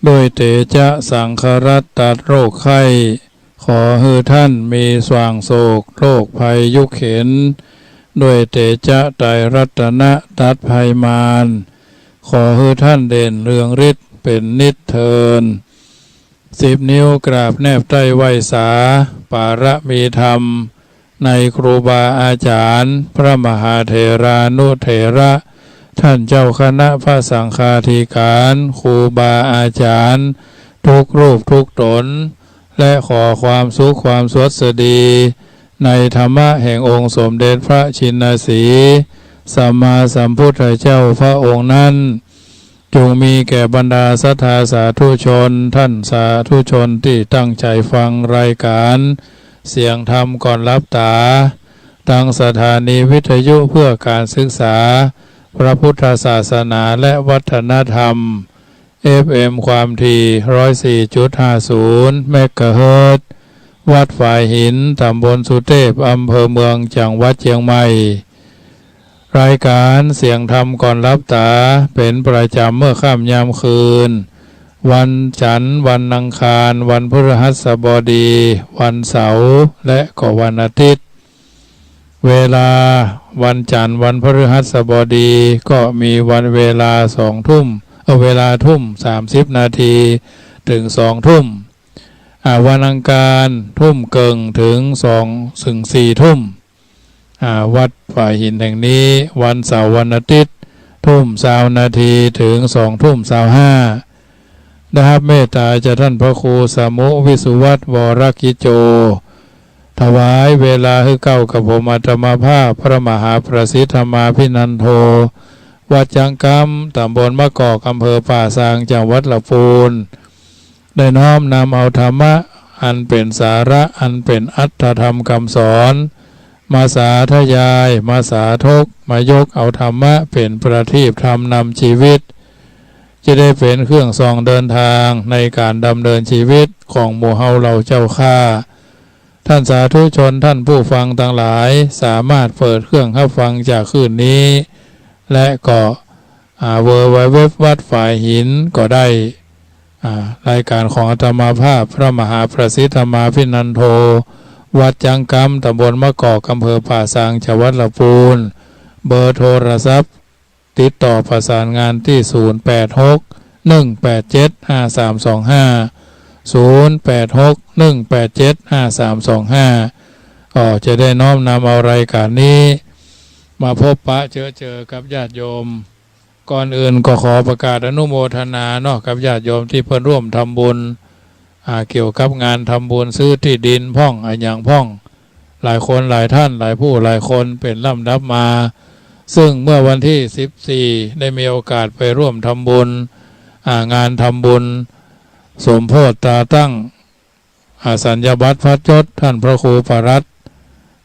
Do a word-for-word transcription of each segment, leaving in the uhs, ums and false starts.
ด้วยเตจ๊ะสังฆรัตน์ตัดโรคไข้ ขอหื้อท่านมีส่างโศกโรคภัยยุคเข็ญ ด้วยเตจ๊ะไตรรัตนะตัดภัยมาร ขอหื้อท่านเด่นเรืองฤทธิ์เป๋นนิจเทิน สิบนิ้วกราบแนบใต้ไหว้สา ปารมีธรรม ในครูบาอาจ๋ารย์ พระมหาเถรานุเถระ ท่านเจ้าคณะพระสังฆาธิการ ครูบาอาจ๋ารย์ ทุกรูปทุกต๋น และขอความสุขความสวัสดี ในธรรมะแห่งองค์สมเด็จพระชินสีห์ สัมมาสัมพุทธเจ้าพระองค์นั้น จงมีแก่บรรดาศรัทธาสาธุชน ท่านสาธุชนตี้ตั้งใจ๋ฟังรายการเสียงธรรมก่อนหลับต๋า ตางสถานีวิทยุเพื่อการศึกษาพระพุทธศาสนาและวัฒนธรรม เอฟเอ็ม ความถี่ ร้อยสี่จุดห้าศูนย์ เมกะเฮิรตซ์ วัดฝายหิน ต๋ำบลสุเตพ อำเภอเมือง จังหวัดเจียงใหม่ รายการเสียงธรรมก่อนหลับต๋า เป๋นประจ๋ำเมื่อค่ำยามคืน วันจันทร์ วันอังคาร วันพฤหัสบดี วันเสาร์และก็วันอาทิตย์ เวลาวันจันทร์ วันพฤหัสบดี ก็มีวันเวลาสองทุ่ม เอ่อ เวลาทุ่มสามสิบนาที เถิงสองทุ่ม อ่า วันอังคารทุ่มเกิ่งเถิงสอง เถิงสี่ทุ่ม อ่า วัดฝายหินแห่งนี้ วันเสาร์วันอาทิตย์ ทุ่มซาวนาทีเถิงสองทุ่มซาวห้า ได้ฮับเมตต๋าจากท่านพระครูสมุวิสุวัฒน์ วรกิจโจ ถวายเวลาหื้อเก้ากับผมอาตมาภาพ พระมหาประสิทธิ์ธรรมาภินันโท วัดจังกำ ต๋ำบลมะกอก อำเภอป่าซาง จังหวัดละปูน ได้น้อมนำเอาธรรมะอันเป๋นสาระ อันเป๋นอรรถธรรมกำสอน มาสาธยาย มาสาธก มายกเอาธรรมะเป๋นประทีปธรรมนำชีวิต จะได้เป๋นเครื่องส่องเดินทางในก๋านดำเนินชีวิตของหมู่เฮาเหล่าเจ้าข้า ท่านสาธุชนท่านผู้ฟังตังหลาย สามารถเปิดเครื่องฮับฟังจากคลื่นนี้ และก็ อ่า ดับเบิลยู ดับเบิลยู ดับเบิลยู วัดฝายหินก็ได้ อ่า รายการของอาตมาภาพ พระมหาประสิทธิ์ธรรมาภินันโท วัดจังกำ ต๋ำบลมะกอก อำเภอป่าซาง จังหวัดละปูน เบอร์โทรศัพท์ ติดต่อประสานงานตี้ ศูนย์แปดหก หนึ่งแปดเจ็ด ห้าสามสองห้า ศูนย์แปดหก หนึ่งแปดเจ็ด ห้าสามสองห้า ก็จะได้น้อมนำเอารายการนี้ มาพบปะเจอเจอกับญาติโยม ก่อนอื่นก็ขอประกาศอนุโมทนาเนาะ กับญาติโยมตี้เปิ้นร่วมทำบุญ อ่า เกี่ยวกับงานทำบุญซื้อตี้ดินพ่อง อะหยังพ่อง หลายคนหลายท่าน หลายผู้หลายคนเป๋นลำดับมา ซึ่งเมื่อวันตี้สิบสี่ ได้มีโอกาสไปร่วมทำบุญ อ่า งานทำบุญสมโภชตราตั้ง อ่า สัญญบัตรพัดยศ ท่านพระครูปลัด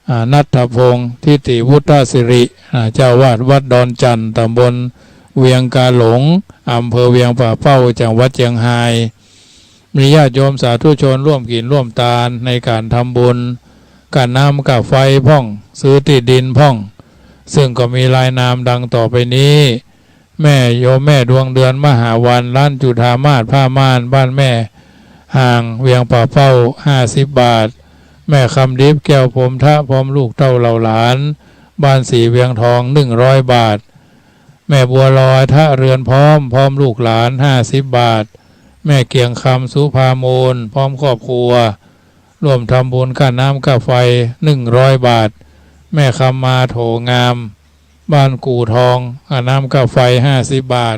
อ่า ณัฐพงษ์ ทิติวุฒสิริ อ่า เจ้าอาวาสวัดดอนจั่น ต๋ำบลเวียงกาหลง อำเภอเวียงป่าเป้า จังหวัดเจียงฮาย มีญาติโยมสาธุชนร่วมกิ๋นร่วมตานในก๋านทำบุญ ก้าน้ำก้าไฟพ่อง ซื้อตี้ดินพ่อง ซึ่งก็มีรายนามดังต่อไปนี้ แม่โยมแม่ดวงเดือน มหาวัน ร้านจุฑามาศผ้าม่าน บ้านแม่ห่าง เวียงป่าเป้า ห้าสิบบาท แม่คำดิบ แก้วพรหมทะ พร้อมลูกเต้าเหล่าหลาน บ้านสีเวียงทอง หนึ่งร้อยบาท แม่บัวลอย ทะเรือนพร้อม พร้อมลูกหลาน ห้าสิบบาท แม่เกียงคำ สุภามูล พร้อมครอบครัว ร่วมทำบุญก้าน้ำก้าไฟ หนึ่งร้อยบาท แม่คำมา โถงาม บ้านกู่ทอง ก้าน้ำก้าไฟ ห้าสิบบาท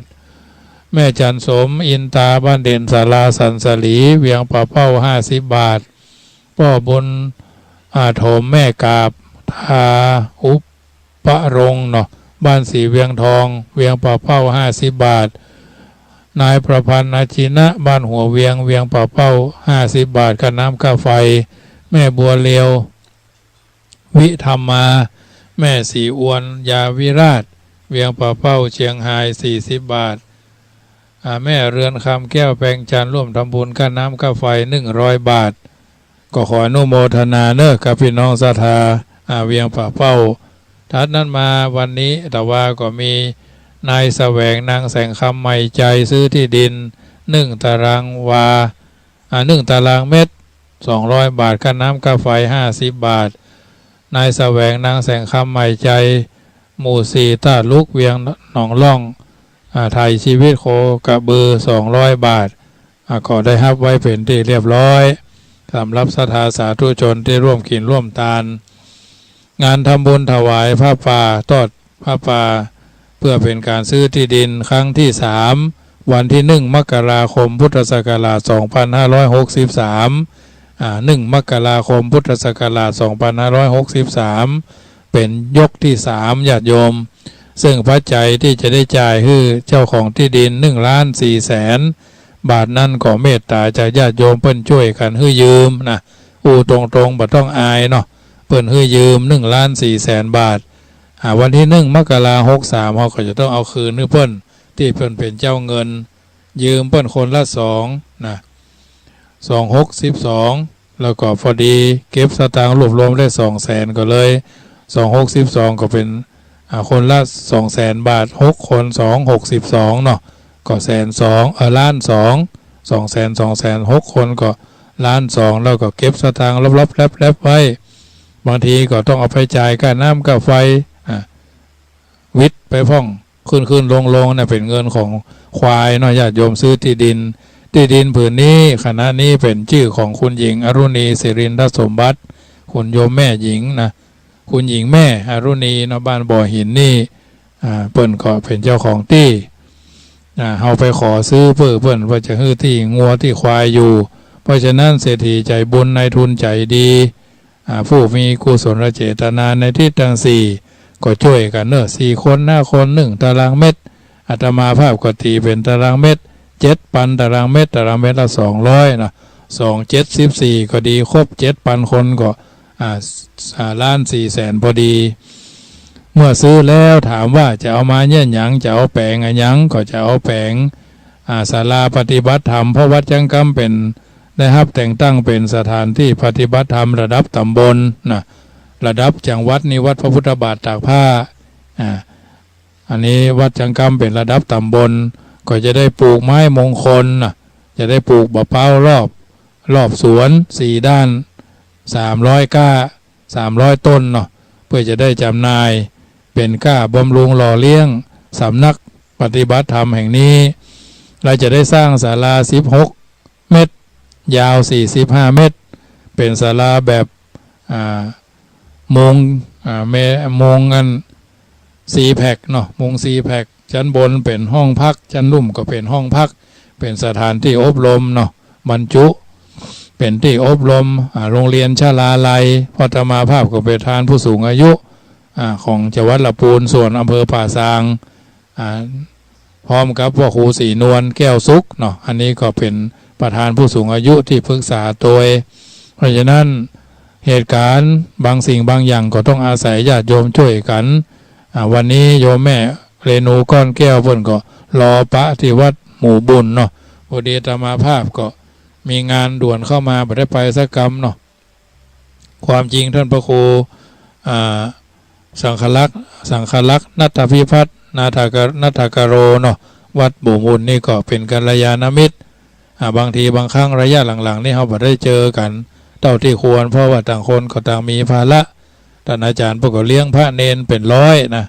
แม่จันสม อินตา บ้านเด่นศาลาสันสลี เวียงป่าเป้า ห้าสิบบาท ป้อบุญ อ่า โถมแม่กาบ ทาอุปรงค์เนาะ บ้านสีเวียงทอง เวียงป่าเป้า ห้าสิบบาท นายประพันธ์ อาชินะ บ้านหัวเวียง เวียงป่าเป้า ห้าสิบบาท ก้าน้ำก้าไฟ แม่บัวเลียว วิธรรมา แม่สีอวน ยาวิราช เวียงป่าเป้า เจียงฮาย สี่สิบบาท อ่า แม่เรือนคำ แก้วแปงจันทร์ ร่วมทำบุญก้าน้ำก้าไฟ หนึ่งร้อยบาท ก็ขออนุโมทนาเน้อกับพี่น้องศรัทธา อ่า เวียงป่าเป้า ถัดนั้นมาวันนี้ แต่ว่าก็มีนายแสวง นางแสงคำ ใหม่ใจ ซื้อตี้ดิน นึ่งตารางวา อ่า นึ่งตารางเมตร สองร้อยบาท ค่าน้ำค่าไฟ ห้าสิบบาท นายแสวง นางแสงคำ ใหม่ใจ หมู่สี่ ต้าลุก เวียงหนองล่อง อ่า ไถ่ชีวิตโคกระบือ สองร้อยบาท อ่า ก็ได้ฮับไว้เป๋นตี้เรียบร้อย สำหรับศรัทธาสาธุชนตี้ร่วมกิ๋นร่วมตาน งานทำบุญถวายผ้าป่า ทอดผ้าป่า เพื่อเป๋นก๋านซื้อตี้ดินครั้งตี้สาม วันตี้หนึ่ง มกราคม พุทธศักราช สองพันห้าร้อยหกสิบสาม อ่า หนึ่ง มกราคม พุทธศักราช สองพันห้าร้อยหกสิบสาม เป๋นยกตี้สาม ญาติโยม ซึ่งปัจจัยตี้จะได้จ่ายหื้อเจ้าของตี้ดิน นึ่งล้านสี่แสนบาทนั้น ก็เมตต๋าจากญาติโยมเปิ้นจ้วยกั๋นหื้อยืมนะ อู้ตรงๆ บ่ต้องอายเนาะ เปิ้นหื้อยืม นึ่งล้านสี่แสนบาท อ่า วันตี้หนึ่ง มกรา หกสาม เฮาก็จะต้องเอาคืนหื้อเปิ้น ตี้เปิ้นเป๋นเจ้าเงิน ยืมเปิ้นคนละสองนะ สองหกสิบสอง แล้วก็พอดีเก็บสตางค์รวบรวมได้สองแสน ก็เลย สองหกสิบสอง ก็เป๋น อ่า คนละสองแสนบาท หกคน สองหกสิบสองเนาะ ก็แสนสอง เออ ล้านสอง สองแสน สองแสน หกคนก็ล้านสอง แล้วก็เก็บสตางค์ลับๆ แลบๆ ไว้ บางทีก็ต้องเอาไปจ่ายค่าน้ำค่าไฟ อ่า วิดไปพ่อง ขึ้นๆ ลงๆ น่ะ เป๋นเงินของควายเนาะ ญาติโยมซื้อตี้ดิน ตี้ดินผืนนี้ ขณะนี้เป๋นจื้อของคุณหญิงอรุณี สิรินทสมบัติ คุณโยมแม่หญิงนะ คุณหญิงแม่อรุณีเนาะ บ้านบ่อหินนี่ อ่า เปิ้นก็เป๋นเจ้าของตี้ อ่า เฮาไปขอซื้อเปิ้น เปิ้นว่าจะหื้อตี้งัวตี้ควายอยู่ เพราะฉะนั้นเศรษฐีใจบุญ นายทุนใจดี อ่า ผู้มีกุศลเจตนาในทิศตังสี่ ก็จ้วยกั๋นเนาะ สี่คน ห้าคน นึ่งตารางเมตร อาตมาภาพก็ตี๋เป๋นตารางเมตร เจ็ดปันตารางเมตร ตารางเมตรละสองร้อยเนาะ สองเจ็ดสิบสี่ ก็ดี ครบเจ็ดปันคนก็ อ่า อ่า ล้านสี่แสนพอดี เมื่อซื้อแล้วถามว่าจะเอามาเยียะหยัง จะเอาแป๋งอะหยัง ก็จะเอาแป๋ง อ่า ศาลาปฏิบัติธรรม เพราะวัดจั๊งกำเป๋น ได้ฮับแต่งตั้งเป๋นสถานตี้ปฏิบัติธรรมระดับต๋ำบลนะ ระดับจังหวัดนี่วัดพระพุทธบาทตากผ้า อ่า อันนี้วัดจั๊งกำเป๋นระดับต๋ำบล ก็จะได้ปลูกไม้มงคลนะ จะได้ปลูกบ่าเป๊ารอบ รอบสวนสี่ด้าน สามร้อยก้า สามร้อยต้นเนาะ เพื่อจะได้จ๋ำหน่ายเป๋นก้าบำรุงหล่อเลี้ยงสำนักปฏิบัติธรรมแห่งนี้ และจะได้สร้างศาลาสิบหกเมตร ยาวสี่สิบห้าเมตร เป๋นศาลาแบบ อ่า มุง อ่า แม่ มุงอัน สี่แผกเนาะ มุงสี่แผก จั๊นบนเป๋นห้องพัก จั๊นลุ่มก็เป๋นห้องพัก เป๋นสถานตี้อบรมเนาะ บรรจุ เป๋นตี้อบรม อ่า โรงเรียนชลาลัย เพราะอาตมาภาพก็เป๋นประธานผู้สูงอายุ อ่า ของจังหวัดละปูน ส่วนอำเภอป่าซาง อ่า พร้อมกับพ่อครูศรีนวล แก้วสุขเนาะ อันนี้ก็เป๋นประธานผู้สูงอายุตี้ปรึกษาโตย เพราะฉะนั้นเหตุก๋ารณ์บางสิ่งบางอย่างก็ต้องอาศัยญาติโยมจ้วยกั๋น อ่า วันนี้โยมแม่เรนูก้อนแก้วเปิ้นก็รอปะตี้วัดหมู่บุญเนาะ พอดีอาตมาภาพก็มีงานด่วนเข้ามา บ่ได้ไปสักกำเนาะ ความจริงต้านพระครู อ่า สังฆลักษณ์ สังฆลักษณ์ ณัฐพิพัฒน์ นาถกะ ณัฐกโรเนาะ วัดหมู่บุญนี่ก็เป๋นกัลยาณมิตร อ่า บางทีบางครั้งระยะหลังๆ นี่เฮาบ่ได้เจอกั๋นเต้าตี้ควร เพราะว่าต่างคนก็ต่างมีภาระ ต้านอาจ๋ารย์เปิ้นก็เลี้ยงพระเณรเป๋นร้อยนะ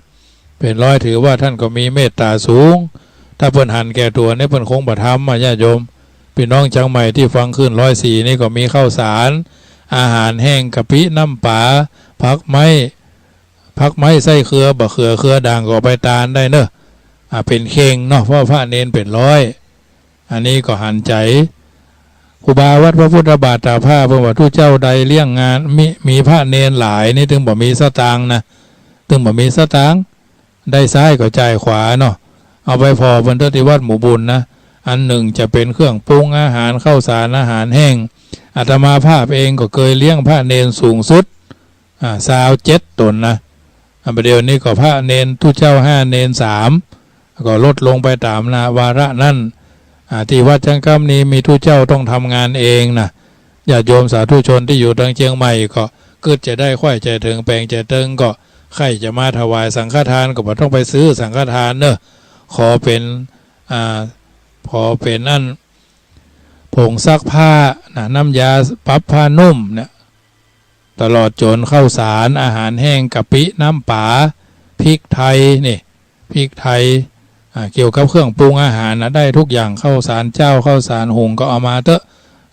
เป๋นร้อย ถือว่าต้านก็มีเมตต๋าสูง ถ้าเปิ้นหันแก่ตั๋วนี่เปิ้นคงบ่ทำอะ ญาติโยม ปี้น้องเจียงใหม่ตี้ฟังคลื่นร้อยสี่นี่ก็มีข้าวสาร อาหารแห้ง กะปิ น้ำป๋า ผักไม้ ผักไม้ไส้เครือ บ่าเขือ เครือด่างก็เอาไปตานได้เนาะ อ่า เป๋นเข่งเนาะ เพราะพระเณรเป๋นร้อย อันนี้ก็หันใจ๋ ครูบาวัดพระพุทธบาทตากผ้าเปิ้นว่า ตุ๊เจ้าใดเลี้ยงงาน มี มีพระเณรหลายนี่ตึงบ่มีสตางค์นะ ตึงบ่มีสตางค์ ได้ซ้ายก็จ่ายขวาเนาะ เอาไปผ่อเปิ้นเต๊อะตี้วัดหมู่บุญนะ อันนึ่งจะเป๋นเครื่องปรุงอาหาร ข้าวสาร อาหารแห้ง อาตมาภาพเองก็เกยเลี้ยงพระเณรสูงสุด อ่า ซาวเจ็ดต๋นนะ อ่า บ่าเดี่ยวนี้ก็พระเณรตุ๊เจ้าห้า เณรสาม ก็ลดลงไปต๋ามนา วาระนั้น อ่า ตี้วัดจั๊งกำนี้มีตุ๊เจ้าต้องทำงานเองนะ ญาติโยมสาธุชนตี้อยู่ตางเจียงใหม่ก็กึ๊ดจะได้ใค่ใจ๋เถิง แป๋งใจ๋เติง ก็ใค่จะมาถวายสังฆทานก็บ่ต้องไปซื้อสังฆทานเนาะ ขอเป๋น อ่า ขอเป๋นอัน ผงซักผ้านะ น้ำยาปรับผ้านุ่มเนี่ย ตลอดจ๋นข้าวสาร อาหารแห้ง กะปิ น้ำป๋า พริกไทยนี่ พริกไทย อ่า เกี่ยวกับเครื่องปรุงอาหารนะ ได้ทุกอย่าง ข้าวสารเจ้า ข้าวสารหุงก็เอามาเต๊อะ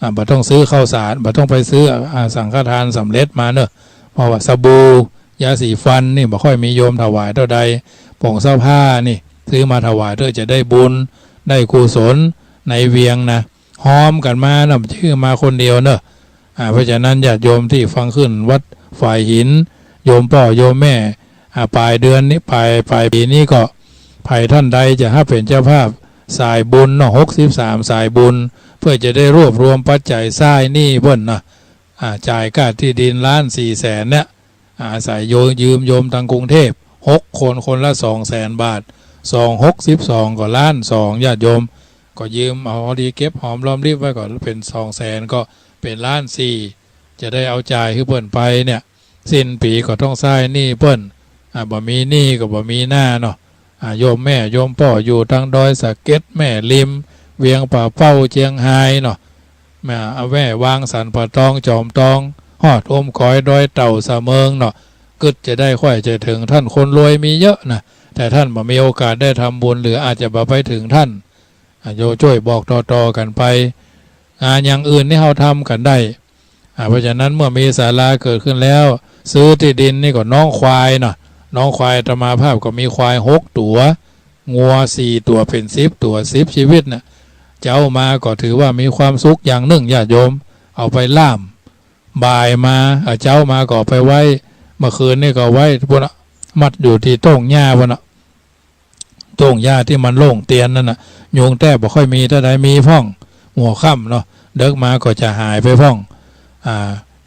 อ่า บ่ต้องซื้อข้าวสาร บ่ต้องไปซื้อ อ่า สังฆทานสำเร็จมาเนอะ เพราะว่าสบู่ ยาสีฟันนี่บ่ค่อยมีโยมถวายเต้าใด ผงซักผ้านี่ซื้อมาถวายเต๊อะ จะได้บุญ ได้กุศล ในเวียงนะ ฮ้อมกั๋นมานะ บ่ใจ้มาคนเดียวเนอะ อ่า เพราะฉะนั้นญาติโยมตี้ฟังขึ้นวัดฝายหิน โยมป้อโยมแม่ อ่า ป๋ายเดือนนี้ ป๋าย ป๋ายปี๋นี้ก็ ใผท่านใดจะฮับเป๋นเจ้าภาพสายบุญเนาะ หกสิบสามสายบุญ เพื่อจะได้รวบรวมปัจจัยใจ๊หนี้เปิ้นนะ อ่า จ่ายก้าตี้ดินล้านสี่แสนเนี่ย อาศัยโย ยืมโยมตางกรุงเทพฯ หกคน คนละสองแสนบาท สองหกสิบสอง ก็ล้านสอง ญาติโยม ก็ยืมเอาดี เก็บหอมรอมริบไว้ก่อน เป๋นสองแสน ก็เป๋นล้านสี่ จะได้เอาจ่ายหื้อเปิ้นไปเนี่ย สิ้นปี๋ก็ต้องใจ๊หนี้เปิ้น อ่า บ่มีหนี้ก็บ่มีหน้าเนาะ อ่า โยมแม่โยมป้ออยู่ตางดอยสะเก็ด แม่ริม เวียงป่าเป้า เจียงฮายเนาะ แม่ อ่า แม่วาง สันป่าตอง จอมตอง ฮอดอมก๋อย ดอยเต่า สะเมิงเนาะ กึ๊ดจะได้ใค่จะเถิง ต้านคนรวยมีเยอะนะ แต่ต้านบ่มีโอกาสได้ทำบุญ หรืออาจจะบ่ไปเถิงต้าน อ่า โยมจ้วยบอกต่อๆ กั๋นไป งานอย่างอื่นนี่เฮาทำกั๋นได้ อ่า เพราะฉะนั้นเมื่อมีศาลาเกิดขึ้นแล้ว ซื้อตี้ดินนี่ก็น้องควายเนาะ น้องควาย อาตมาภาพก็มีควายหกตั๋ว งัวสี่ตั๋ว เป๋นสิบตั๋ว สิบชีวิตน่ะ เจ๊ามาก็ถือว่ามีความสุขอย่างนึ่ง ญาติโยม เอาไปล่าม บ่ายมา อ่า เจ๊ามาก็เอาไปไว้ เมื่อคืนนี่ก็ไว้ปู๊นน่ะ มัดอยู่ตี้ต้งหญ้าปู๊นน่ะ ต้งหญ้าตี้มันโล่งเตียนนั่นน่ะ ยุงแต๊บ่ค่อยมีเต้าใด มีพ่อง หัวค่ำเนาะ เดิ็กมาก็จะหายไปพ่อง อ่า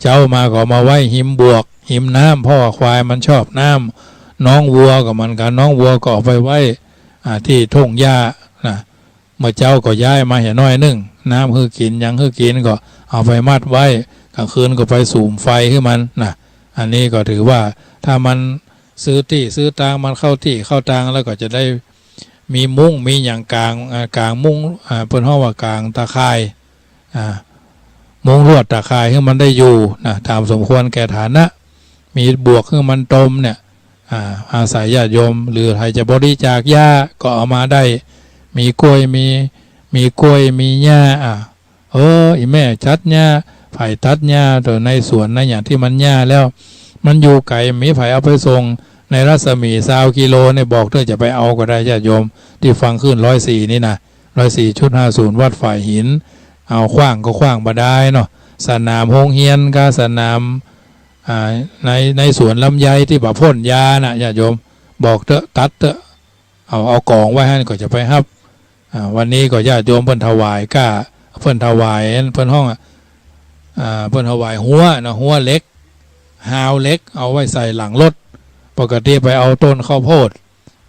เจ๊ามาก็เอามาไว้ฮิมบวก ฮิมน้ำ เพราะว่าควายมันชอบน้ำ น้องวัวก็เหมือนกั๋น น้องวัวก็เอาไปไว้ อ่า ตี้ต้งหญ้านะ เมื่อเจ๊าก็ย้ายมาเหียหน้อยนึ่ง น้ำหื้อกิ๋น หยังหื้อกิ๋น ก็เอาไปมัดไว้ ก๋างคืนก็ไปสุมไฟหื้อมันนะ อันนี้ก็ถือว่าถ้ามันซื้อตี้ซื้อตาง มันเข้าตี้เข้าตาง แล้วก็จะได้มีมุ้งมีหยังก๋าง อ่า ก๋างมุ้ง อ่า เปิ้นฮ้องว่ากางตาข่าย อ่า มุ้งลวดตาข่ายหื้อมันได้อยู่นะ ต๋ามสมควรแก่ฐานะ มีบวกหื้อมันตมเนี่ย อ่า อาศัยญาติโยม หรือใผจะบริจาคหญ้าก็เอามาได้ มีกล้วย มี มีกล้วย มีหญ้า อ่า เออ อี่แม่ตัดหญ้า ใผตัดหญ้า แต่ในสวนในหยังตี้มันหญ้าแล้ว มันอยู่ไก๋ มีใผเอาไปส่ง ในรัศมีซาวกิโลเนี่ย บอกเต๊อะ จะไปเอาก็ได้ ญาติโยม ตี้ฟังขึ้นร้อยสี่นี่นะ ร้อยสี่จุดห้าศูนย์ วัดฝายหิน เอาขว้างก็ขว้างบ่ดายเนาะ สนามโฮงเฮียนกับสนาม อ่า ใน ในสวนลำไยตี้บ่พ่นยาน่ะ ญาติโยม บอกเต๊อะ ตัดเต๊อะ เอา เอาก๋องไว้หั้นก็จะไปฮับ อ่า วันนี้ก็ญาติโยมเปิ้นถวายก้า เปิ้นถวาย เปิ้นฮ้อง อ่า เปิ้นถวายฮั้วเนาะ ฮั้วเหล็ก ฮาวเหล็ก เอาไว้ใส่หลังรถ ปกติไปเอาต้นข้าวโพด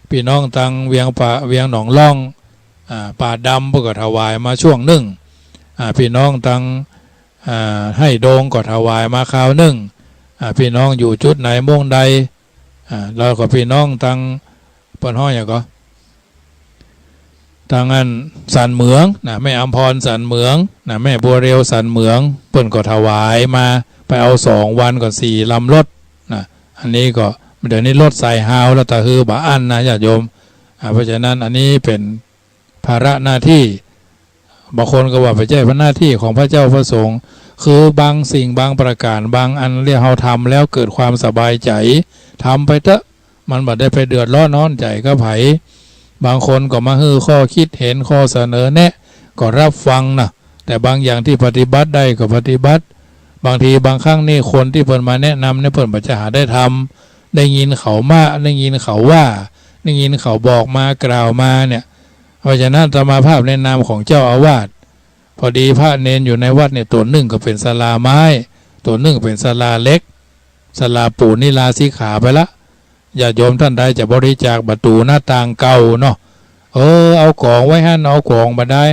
ปี้น้องตางเวียงป่า เวียงหนองล่อง อ่า ป่าดำ เปิ้นก็ถวายมาช่วงนึ่ง อ่า ปี้น้องตาง อ่า ไฮ่โดงก็ถวายมาคราวนึ่ง อ่า ปี้น้องอยู่จุดไหนมุมใด อ่า แล้วก็ปี้น้องตาง เปิ้นฮ้องหยังก่อ ตางอันสันเหมืองนะ แม่อำพรสันเหมืองนะ แม่บัวเรียวสันเหมือง เปิ้นก็ถวายมา ไปเอาสองวันก็สี่ลำรถนะ อันนี้ก็ เดี๋ยวนี้รถใส่ฮาวแล้ว ตะฮือบ่อั้นนะ ญาติโยม อ่า เพราะฉะนั้นอันนี้เป๋นภาระหน้าตี้ บางคนก็ว่าบ่ใจ้หน้าตี้ของพระเจ้าพระสงฆ์ คือบางสิ่งบางประก๋าน บางอันเรียกเฮาทำแล้วเกิดความสบายใจ๋ ทำไปเต๊อะ มันบ่ได้ไปเดือดร้อนฮ้อนใจ๋กับใผ บางคนก็มาหื้อข้อคิดเห็น ข้อเสนอแนะ ก็ฮับฟังนะ แต่บางอย่างตี้ปฏิบัติได้ก็ปฏิบัติ บางทีบางครั้งนี่คนตี้เปิ้นมาแนะนำเนี่ย เปิ้นบ่จะหาได้ทำ ได้ยินเขามา ได้ยินเขาว่า ได้ยินเขาบอกมากล่าวมาเนี่ย เพราะฉะนั้นอาตมาภาพในนามของเจ้าอาวาส พอดีพระเณรอยู่ในวัดเนี่ย ตั๋วนึ่งก็เป๋นศาลาไม้ ตั๋วนึ่งเป๋นศาลาเหล็ก ศาลาปูนนี่ลาสิกขาไปละ ญาติโยมต้านใดจะบริจาคประตู๋หน้าต่างเก่าเนาะ เออ เอาก๋องไว้หั้น เอาก๋องบ่ดาย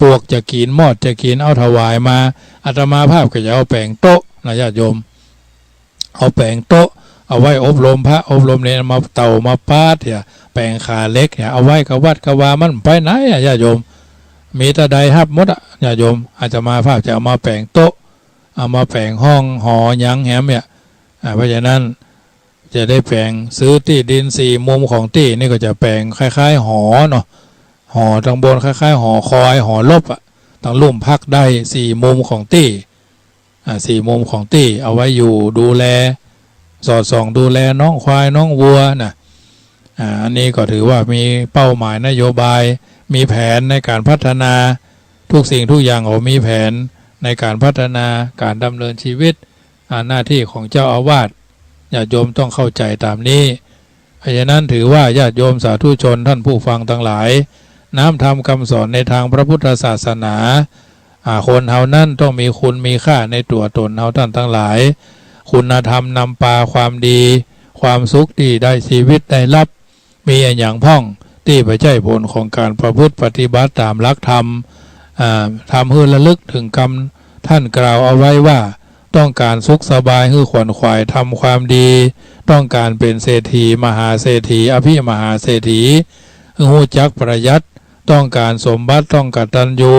ปวกจะกิ๋น มอดจะกิ๋น เอาถวายมา อาตมาภาพก็จะเอาแป๋งโต๊ะนะ ญาติโยม เอาแป๋งโต๊ะ เอาไว้อบรมพระอบรมเณร มาเต่ามาปาดเนี่ย แป๋งขาเหล็กเนี่ย เอาไว้กับวัดกับวา มันไปไหนอะ ญาติโยม มีตาใดฮับหมดอะ ญาติโยม อาตมาภาพจะเอามาแป๋งโต๊ะ เอามาแป๋งห้องหอหยังแหมเนี่ย อ่า เพราะฉะนั้นจะได้แป๋ง ซื้อตี้ดินสี่มุมของตี้นี่ก็จะแป๋งคล้ายๆ หอเนาะ หอตังบนคล้ายๆ หอคอย หอรบอะ ตังลุ่มพักได้สี่มุมของตี้ อ่า สี่มุมของตี้ เอาไว้อยู่ดูแล สอดส่องดูแลน้องควายน้องวัวนะ อ่า อันนี้ก็ถือว่ามีเป้าหมายนโยบาย มีแผนในการพัฒนา ทุกสิ่งทุกอย่างก็มีแผนในการพัฒนา การดำเนินชีวิต อ่า หน้าที่ของเจ้าอาวาส ญาติโยมต้องเข้าใจ๋ต๋ามนี้ เพราะฉะนั้นถือว่าญาติโยมสาธุชนท่านผู้ฟังตังหลาย น้ำธรรมกำสอนในตางพระพุทธศาสนา อ่า คนเฮานั้นต้องมีคุณมีค่าในตั๋วต๋นเฮาต้านตังหลาย คุณธรรมนำปาความดี ความสุขตี้ได้ชีวิตได้ฮับ มีอะหยังพ่อง ตี้บ่ใจ้ผลของก๋านประพฤติปฏิบัติต๋ามหลักธรรม อ่า ทำหื้อระลึกเถิงกำต้านกล่าวเอาไว้ว่า ต้องก๋านสุขสบายหื้อขวนขวายทำความดี ต้องก๋านเป๋นเศรษฐีมหาเศรษฐี อภิมหาเศรษฐี หื้อฮู้จักประหยัด ต้องก๋านสมบัติ ต้องกตัญญู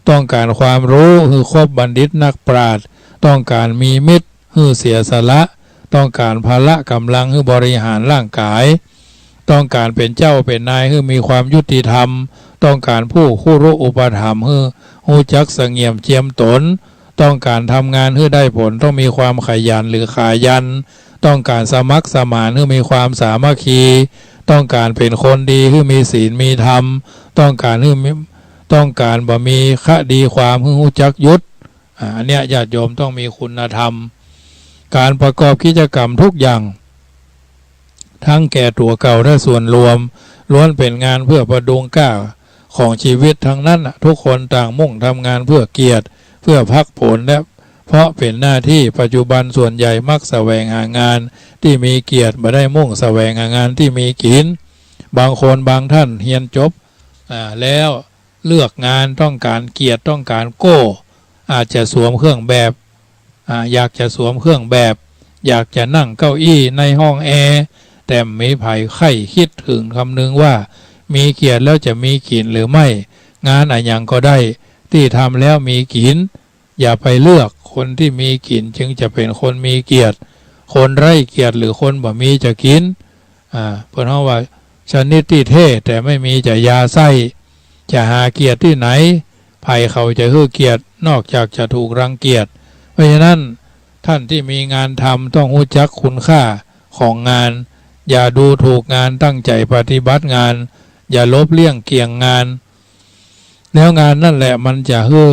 ต้องก๋านความฮู้ หื้อคบบัณฑิตนักปราชญ์ ต้องก๋านมีมิตร หื้อเสียสละ ต้องก๋านพละก๋ำลัง หื้อบริหารร่างก๋าย ต้องก๋านเป๋นเจ้าเป๋นนาย หื้อมีความยุติธรรม ต้องก๋านผู้คุรุอุปถัมภ์ หื้อฮู้จักสงบเจียมต๋น ต้องก๋านทำงานหื้อได้ผล ต้องมีความขยันหรือขายัน ต้องก๋านสมัครสมาน หื้อมีความสามัคคี ต้องก๋านเป๋นคนดี หื้อมีศีลมีธรรม ต้องก๋านหื้อมี ต้องก๋านบ่มีคดีความ หื้อฮู้จักหยุด อ่า อันเนี้ยญาติโยมต้องมีคุณธรรม ก๋านประกอบกิจกรรมทุกอย่าง ทั้งแก่ตั๋วเก่าและส่วนรวม ล้วนเป๋นงานเพื่อประดุงก้าของชีวิตทั้งนั้นน่ะ ทุกคนต่างมุ่งทำงานเพื่อเกียรติ เพื่อพักผล และเพราะเป๋นหน้าตี้ ปัจจุบันส่วนใหญ่มักแสวงหางานตี้มีเกียรติ บ่ได้มุ่งแสวงหางานตี้มีกิ๋น บางคนบางท่านเฮียนจบ อ่า แล้ว เลือกงานต้องก๋านเกียรติ ต้องก๋านโก้ อาจจะสวมเครื่องแบบ อ่า อยากจะสวมเครื่องแบบ อยากจะนั่งเก้าอี้ในห้องแอร์ แต่บ่มีใผใค่คิดเถิงกำนึ่งว่า มีเกียรติแล้วจะมีกิ๋นหรือไม่ งานอะหยังก็ได้ ตี้ทำแล้วมีกิ๋น อย่าไปเลือก คนตี้มีกิ๋นจึงจะเป๋นคนมีเกียรติ คนไร้เกียรติหรือคนบ่มีจะกิ๋น อ่า เปิ้นฮ้องว่า ชนิดตี้เท่แต่ไม่มีจะยาใส้ จะหาเกียรติตี้ไหน ใผเขาจะหื้อเกียรติ นอกจากจะถูกรังเกียจ เพราะฉะนั้น ท่านตี้มีงานทำต้องฮู้จักคุณค่าของงาน อย่าดูถูกงาน ตั้งใจ๋ปฏิบัติงาน อย่าลบเลี่ยงเกี่ยงงาน แล้วงานนั่นแหละมันจะหื้อ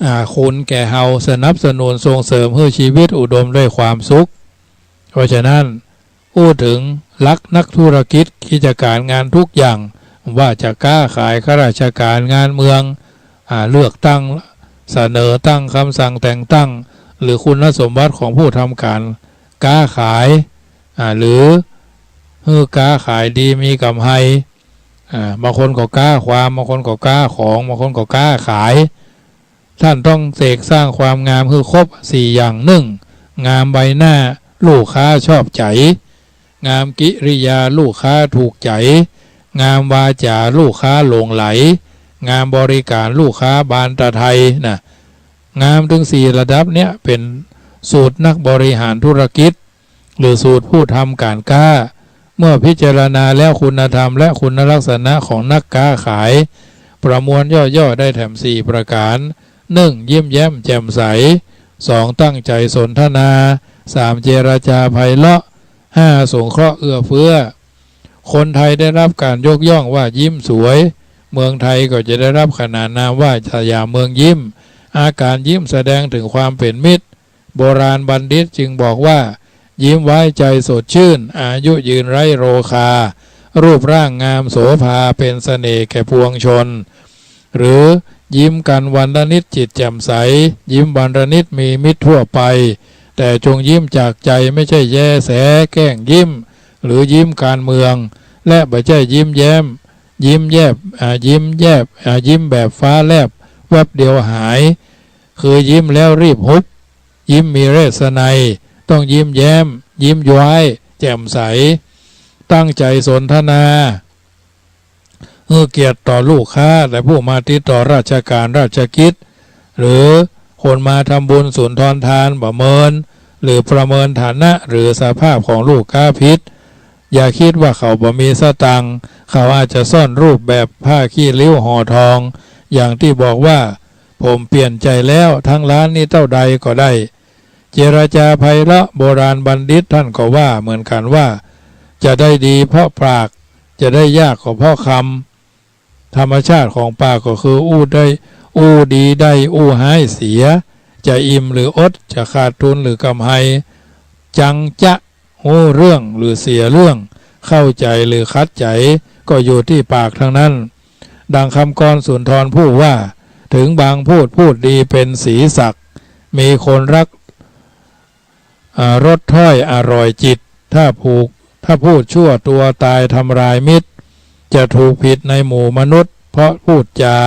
อ่า คุณแก่เฮา สนับสนุนส่งเสริมหื้อชีวิตอุดมด้วยความสุข เพราะฉะนั้น อู้เถิงหลักนักธุรกิจ กิจก๋านงานทุกอย่าง ว่าจะก๊าขาย ข้าราชก๋าน งานเมือง อ่า เลือกตั้ง เสนอตั้ง กำสั่งแต่งตั้ง หรือคุณสมบัติของผู้ทำก๋านก๊าขาย อ่า หรือหื้อก๊าขายดีมีก๋ำไร อ่า บางคนก็ก๊าความ บางคนก็ก๊าของ บางคนก็ก๊าขาย ท่านต้องเสกสร้างความงามหื้อครบสี่อย่าง นึ่ง งามใบหน้า ลูกค้าชอบใจ๋ งามกิริยา ลูกค้าถูกใจ๋ งามวาจ๋า ลูกค้าหลงใหล งามบริก๋าน ลูกค้าบานตะไทนะ งามตึงสี่ระดับเนี้ยเป๋นสูตรนักบริหารธุรกิจ หรือสูตรผู้ทำก๋านก๊า เมื่อพิจารณาแล้วคุณธรรมและคุณลักษณะของนักก๊าขาย ประมวลย่อๆ ได้แถมสี่ประก๋าน นึ่ง ยิ้มแย้มแจ่มใส สอง ตั้งใจ๋สนทนา สาม เจรจาไพเราะ ห้า สงเคราะห์เอื้อเฟื้อ คนไทยได้รับการยกย่องว่ายิ้มสวย เมืองไทยก็จะได้รับขนานนามว่าสยามเมืองยิ้ม อาการยิ้มแสดงถึงความเป๋นมิตร โบราณบัณฑิตจึงบอกว่า ยิ้มไว้ใจสดชื่น อายุยืนไร้โรคา รูปร่างงามโสภา เป็นเสน่ห์แก่ปวงชน หรือยิ้มกันวันละนิดจิตแจ่มใส ยิ้มวันละนิดมีมิตรทั่วไป แต่จงยิ้มจากใจ ไม่ใช่แย้แสแกล้งยิ้ม หรือยิ้มการเมือง และบ่ใจ้ยิ้มแย้ม ยิ้มแยบ อ่า ยิ้มแยบ อ่า ยิ้มแบบฟ้าแลบ แวบเดียวหาย คือยิ้มแล้วรีบหุบ ยิ้มมีเลสไนย ต้องยิ้มแย้ม ยิ้มย้อย แจ่มใส ตั้งใจ๋สนทนา หื้อเกียรติต่อลูกค้าและผู้มาติดต่อราชก๋านราชกิจ หรือคนมาทำบุญสุนทรทาน ประเมินหรือประเมินฐานะหรือสภาพของลูกค้าผิด อย่าคิดว่าเขาบ่มีสตางค์ เขาอาจจะซ่อนรูปแบบผ้าขี้ริ้วห่อทอง อย่างตี้บอกว่า ผมเปลี่ยนใจ๋แล้ว ทั้งร้านนี้เต้าใดก็ได้ เจรจาไพเราะ โบราณบัณฑิตท่านก็ว่าเหมือนกั๋นว่า จะได้ดีเพราะปาก จะได้ยากก็เพราะคำ ธรรมชาติของปากก็คืออู้ได้ อู้ดีได้ อู้ฮ้ายเสีย จะอิ่มหรืออด จะขาดทุนหรือกำไร จังจะฮู้เรื่องหรือเสียเรื่อง เข้าใจ๋หรือขัดใจ๋ ก็อยู่ตี้ปากทั้งนั้น ดังคำกรสุนทรภู่ว่า ถึงบางพูดพูดดีเป๋นสีสัก มีคนรัก อ่า รสถ้อยอร่อยจิต ถ้าผูก ถ้าพูดชั่วตัวตายทำลายมิตร จะถูกผิดในหมู่มนุษย์ เพราะพูดจา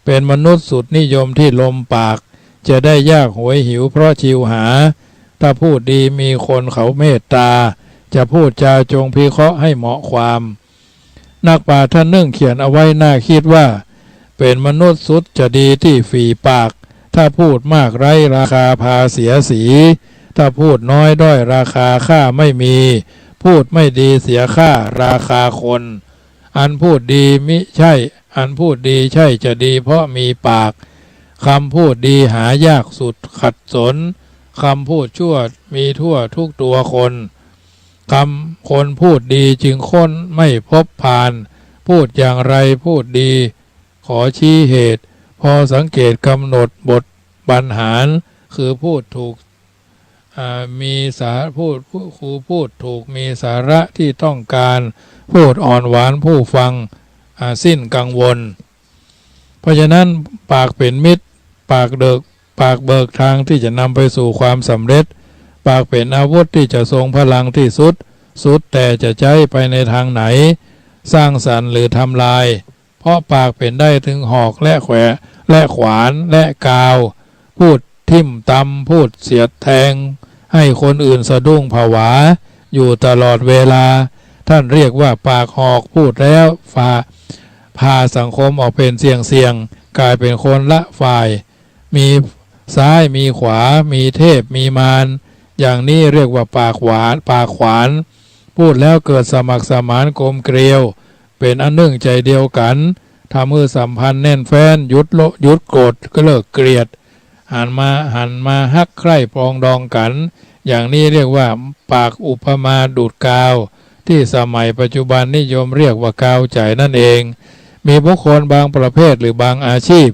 เป๋นมนุษย์สุดนิยมตี้ลมปาก จะได้ยากโหยหิวเพราะชิวหา ถ้าพูดดีมีคนเขาเมตตา จะพูดจาจงพิเคราะห์ให้เหมาะความ นักปราชญ์ท่านนึ่งเขียนเอาไว้น่าคิดว่า เป๋นมนุษย์สุดจะดีตี้ฝีปาก ถ้าพูดมากไร้ราคาพาเสียสี ถ้าพูดน้อยด้อยราคาค่าไม่มี พูดไม่ดีเสียค่าราคาคน อันพูดดีมิใช่ อันพูดดีใช่จะดีเพราะมีปาก คำพูดดีหายากสุดขัดสน คำพูดชั่วมีทั่วทุกตัวคน คำคนพูดดีจึงค้นไม่พบพาล พูดอย่างไรพูดดี ขอชี้เหตุ พอสังเกตกำหนดบทบรรหาร คือพูดถูก อ่า มีสา พูด ผู้ คือพูดถูกมีสาระที่ต้องการ พูดอ่อนหวานผู้ฟัง อ่า สิ้นกังวล เพราะฉะนั้นปากเป๋นมิตร ปากเดิก ปากเบิกทางที่จะนำไปสู่ความสำเร็จ ปากเป๋นอาวุธที่จะทรงพลังที่สุด สุดแต่จะใจ๊ไปในทางไหน สร้างสรรค์หรือทำลาย เพราะปากเป๋นได้ถึงหอกและแขว และขวานและกาว พูดทิ่มตำ พูดเสียดแทง ให้คนอื่นสะดุ้งผวา อยู่ตลอดเวลา ท่านเรียกว่าปากหอก พูดแล้วฝ่า พาสังคมออกเป๋นเสี่ยงๆ กลายเป๋นคนละฝ่าย มีซ้ายมีขวา มีเทพมีมาร อย่างนี้เรียกว่าปากหวาน ปากขวาน พูดแล้วเกิดสมัครสมานกลมเกลียว เป๋นอันนึ่งใจ๋เดียวกั๋น ทำหื้อสัมพันธ์แน่นแฟ้น หยุดโล หยุดโกรธก็เลิกเกลียด หันมา หันมาฮักใคร่ปรองดองกั๋น อย่างนี้เรียกว่าปากอุปมาดูดกาว ที่สมัยปัจจุบันนิยมเรียกว่ากาวใจ๋นั่นเอง มีบุคคลบางประเภทหรือบางอาชีพ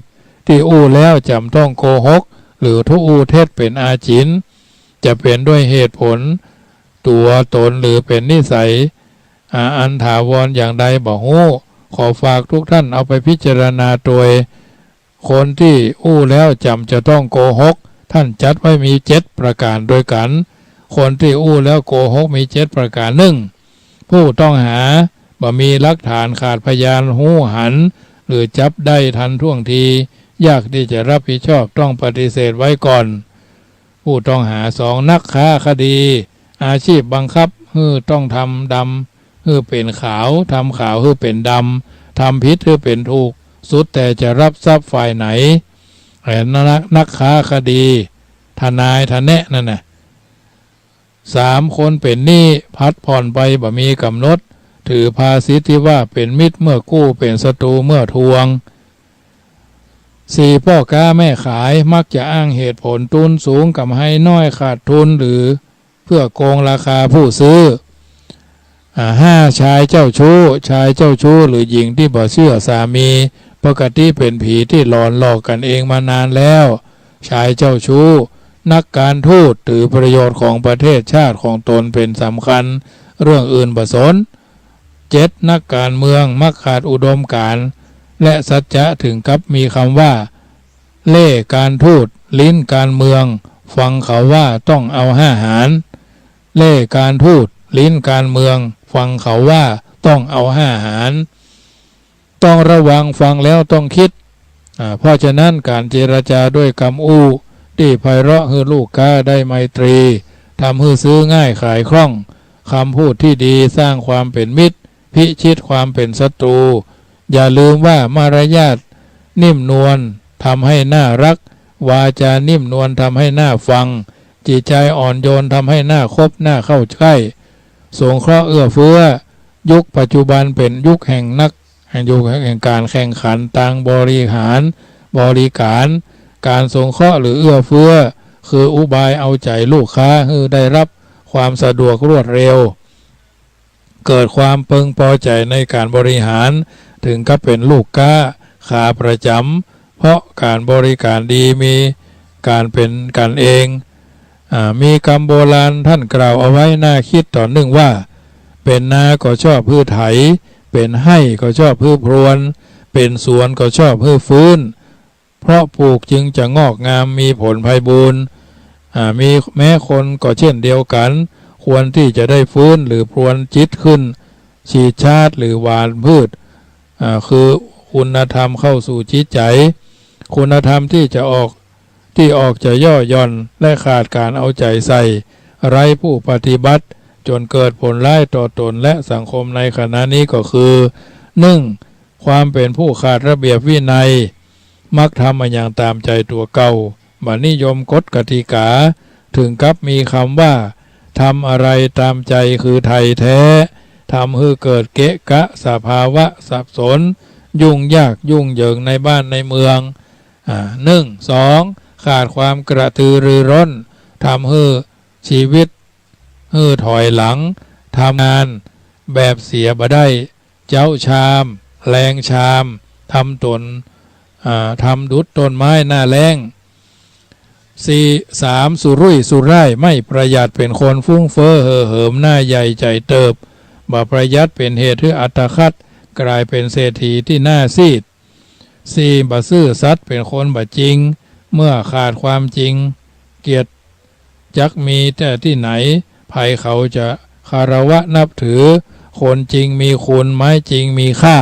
ตี้อู้แล้วจ๋ำต้องโกหก หรืออู้เท็จเป๋นอาจิณ จะเป๋นด้วยเหตุผลตั๋วต๋นหรือเป๋นนิสัย อ่า อันถาวรอย่างใดบ่ฮู้ ขอฝากทุกท่านเอาไปพิจารณาตวย คนตี้อู้แล้วจ๋ำจะต้องโกหก ท่านจัดไว้มีเจ็ดประก๋านตวยกั๋น คนตี้อู้แล้วโกหกมีเจ็ดประก๋าน นึ่ง ผู้ต้องหาบ่มีหลักฐาน ขาดพยานฮู้หัน หรือจับได้ทันท่วงที ยากตี้จะรับผิดชอบ ต้องปฏิเสธไว้ก่อน ผู้ต้องหา สอง นักค้าคดี อาชีพบังคับหื้อต้องทำดำหื้อเป๋นขาว ทำขาวหื้อเป๋นดำ ทำผิดหื้อเป๋นถูก สุดแต่จะรับทรัพย์ฝ่ายไหน แหม นัก นักค้าคดี ทนายทะแนะนั่นน่ะ สาม คนเป๋นหนี้ ผัดผ่อนไปบ่มีก๋ำหนด ถือภาษิตตี้ว่าเป๋นมิตรเมื่อกู้ เป๋นศัตรูเมื่อทวง สี่ ป้อก๊าแม่ขาย มักจะอ้างเหตุผล ตูนสูง ก๋ำไรน้อย ขาดทุน หรือเพื่อโกงราคาผู้ซื้อ อ่า ห้า ชายเจ้าชู้ ชายเจ้าชู้หรือหญิงตี้บ่เจื้อสามี ปกติเป๋นผีตี้หลอนหลอกกั๋นเองมานานแล้ว ชายเจ้าชู้ นักการทูต ถือประโยชน์ของประเทศชาติของต๋นเป๋นสำคัญ เรื่องอื่นบ่สน เจ็ด นักการเมือง มักขาดอุดมการณ์ และสัจจะ ถึงกับมีกำว่า เล่ห์การทูต ลิ้นการเมือง ฟังเขาว่าต้องเอาห้าหาญ เล่ห์การทูต ลิ้นการเมือง ฟังเขาว่าต้องเอาห้าหาญ ต้องระวัง ฟังแล้วต้องกึ๊ด อ่า เพราะฉะนั้นก๋านเจรจาด้วยกำอู้ตี้ไพเราะหื้อลูกค้าได้ไมตรี ทำหื้อซื้อง่ายขายคล่อง กำพูดตี้ดีสร้างความเป๋นมิตร พิชิตความเป๋นศัตรู อย่าลืมว่ามารยาทนิ่มนวลทำให้น่ารัก วาจานิ่มนวลทำให้น่าฟัง จิตใจอ่อนโยนทำให้น่าคบน่าเข้าใกล้ สงเคราะห์เอื้อเฟื้อ ยุคปัจจุบันเป๋นยุคแห่งนัก แห่งยุคแห่งก๋านแข่งขันตางบริหาร บริก๋าร ก๋านสงเคราะห์หรือเอื้อเฟื้อ คืออุบายเอาใจ๋ลูกค้าหื้อได้รับความสะดวกรวดเร็ว เกิดความเปิงปอใจ๋ในก๋านบริหาร ถึงกับเป๋นลูกก๊าขาประจ๋ำ เพราะก๋านบริก๋ารดีมีก๋านเป๋นกั๋นเอง อ่า มีกำโบราณต้านกล่าวเอาไว้น่ากึ๊ดต่อนึ่งว่า เป๋นนาก็ชอบหื้อไถ เป๋นไฮ่ก็ชอบหื้อพรวน เป๋นสวนก็ชอบหื้อฟื้น เพราะปลูกจึงจะงอกงามมีผลไพบูลย์ อ่า มีแม้คนก็เช่นเดียวกั๋น ควรตี้จะได้ฟื้นหรือพรวนจิตขึ้น ฉีดชาดหรือหว่านพืช อ่า คือคุณธรรมเข้าสู่จิตใจ๋ คุณธรรมตี้จะออก ตี้ออกจะย่อหย่อนและขาดก๋านเอาใจ๋ใส่ ไร้ผู้ปฏิบัติ จ๋นเกิดผลร้ายต่อต๋นและสังคมในขณะนี้ก็คือ นึ่ง ความเป๋นผู้ขาดระเบียบวินัย มักทำอะหยังต๋ามใจ๋ตั๋วเก่า บ่นิยมกฎกติกา ถึงกับมีกำว่า ทำอะไรต๋ามใจ๋คือไทยแท้ ทำหื้อเกิดเกะกะ สภาวะสับสน ยุ่งยากยุ่งเหยิงในบ้านในเมือง อ่า นึ่ง สอง ขาดความกระตือรือร้น ทำหื้อชีวิตหื้อถอยหลัง ทำงานแบบเสียบ่ได้ เจ๊าชาม แลงชาม ทำต๋น อ่า ทำดุจต้นไม้หน้าแล้ง สี่ สาม สุรุ่ยสุร่าย ไม่ประหยัด เป๋นคนฟุ่งเฟ้อเห่อเหิม หน้าใหญ่ใจ๋เติบ บ่ประหยัด เป๋นเหตุหื้ออัตคัด ก๋ายเป๋นเศรษฐีตี้หน้าซีด สี่ บ่ซื่อสัตย์ เป๋นคนบ่จริง เมื่อขาดความจริง เกียรติจักมีแต่ตี้ไหน ใผเขาจะคารวะนับถือ คนจริงมีคุณ ไม้จริงมีค่า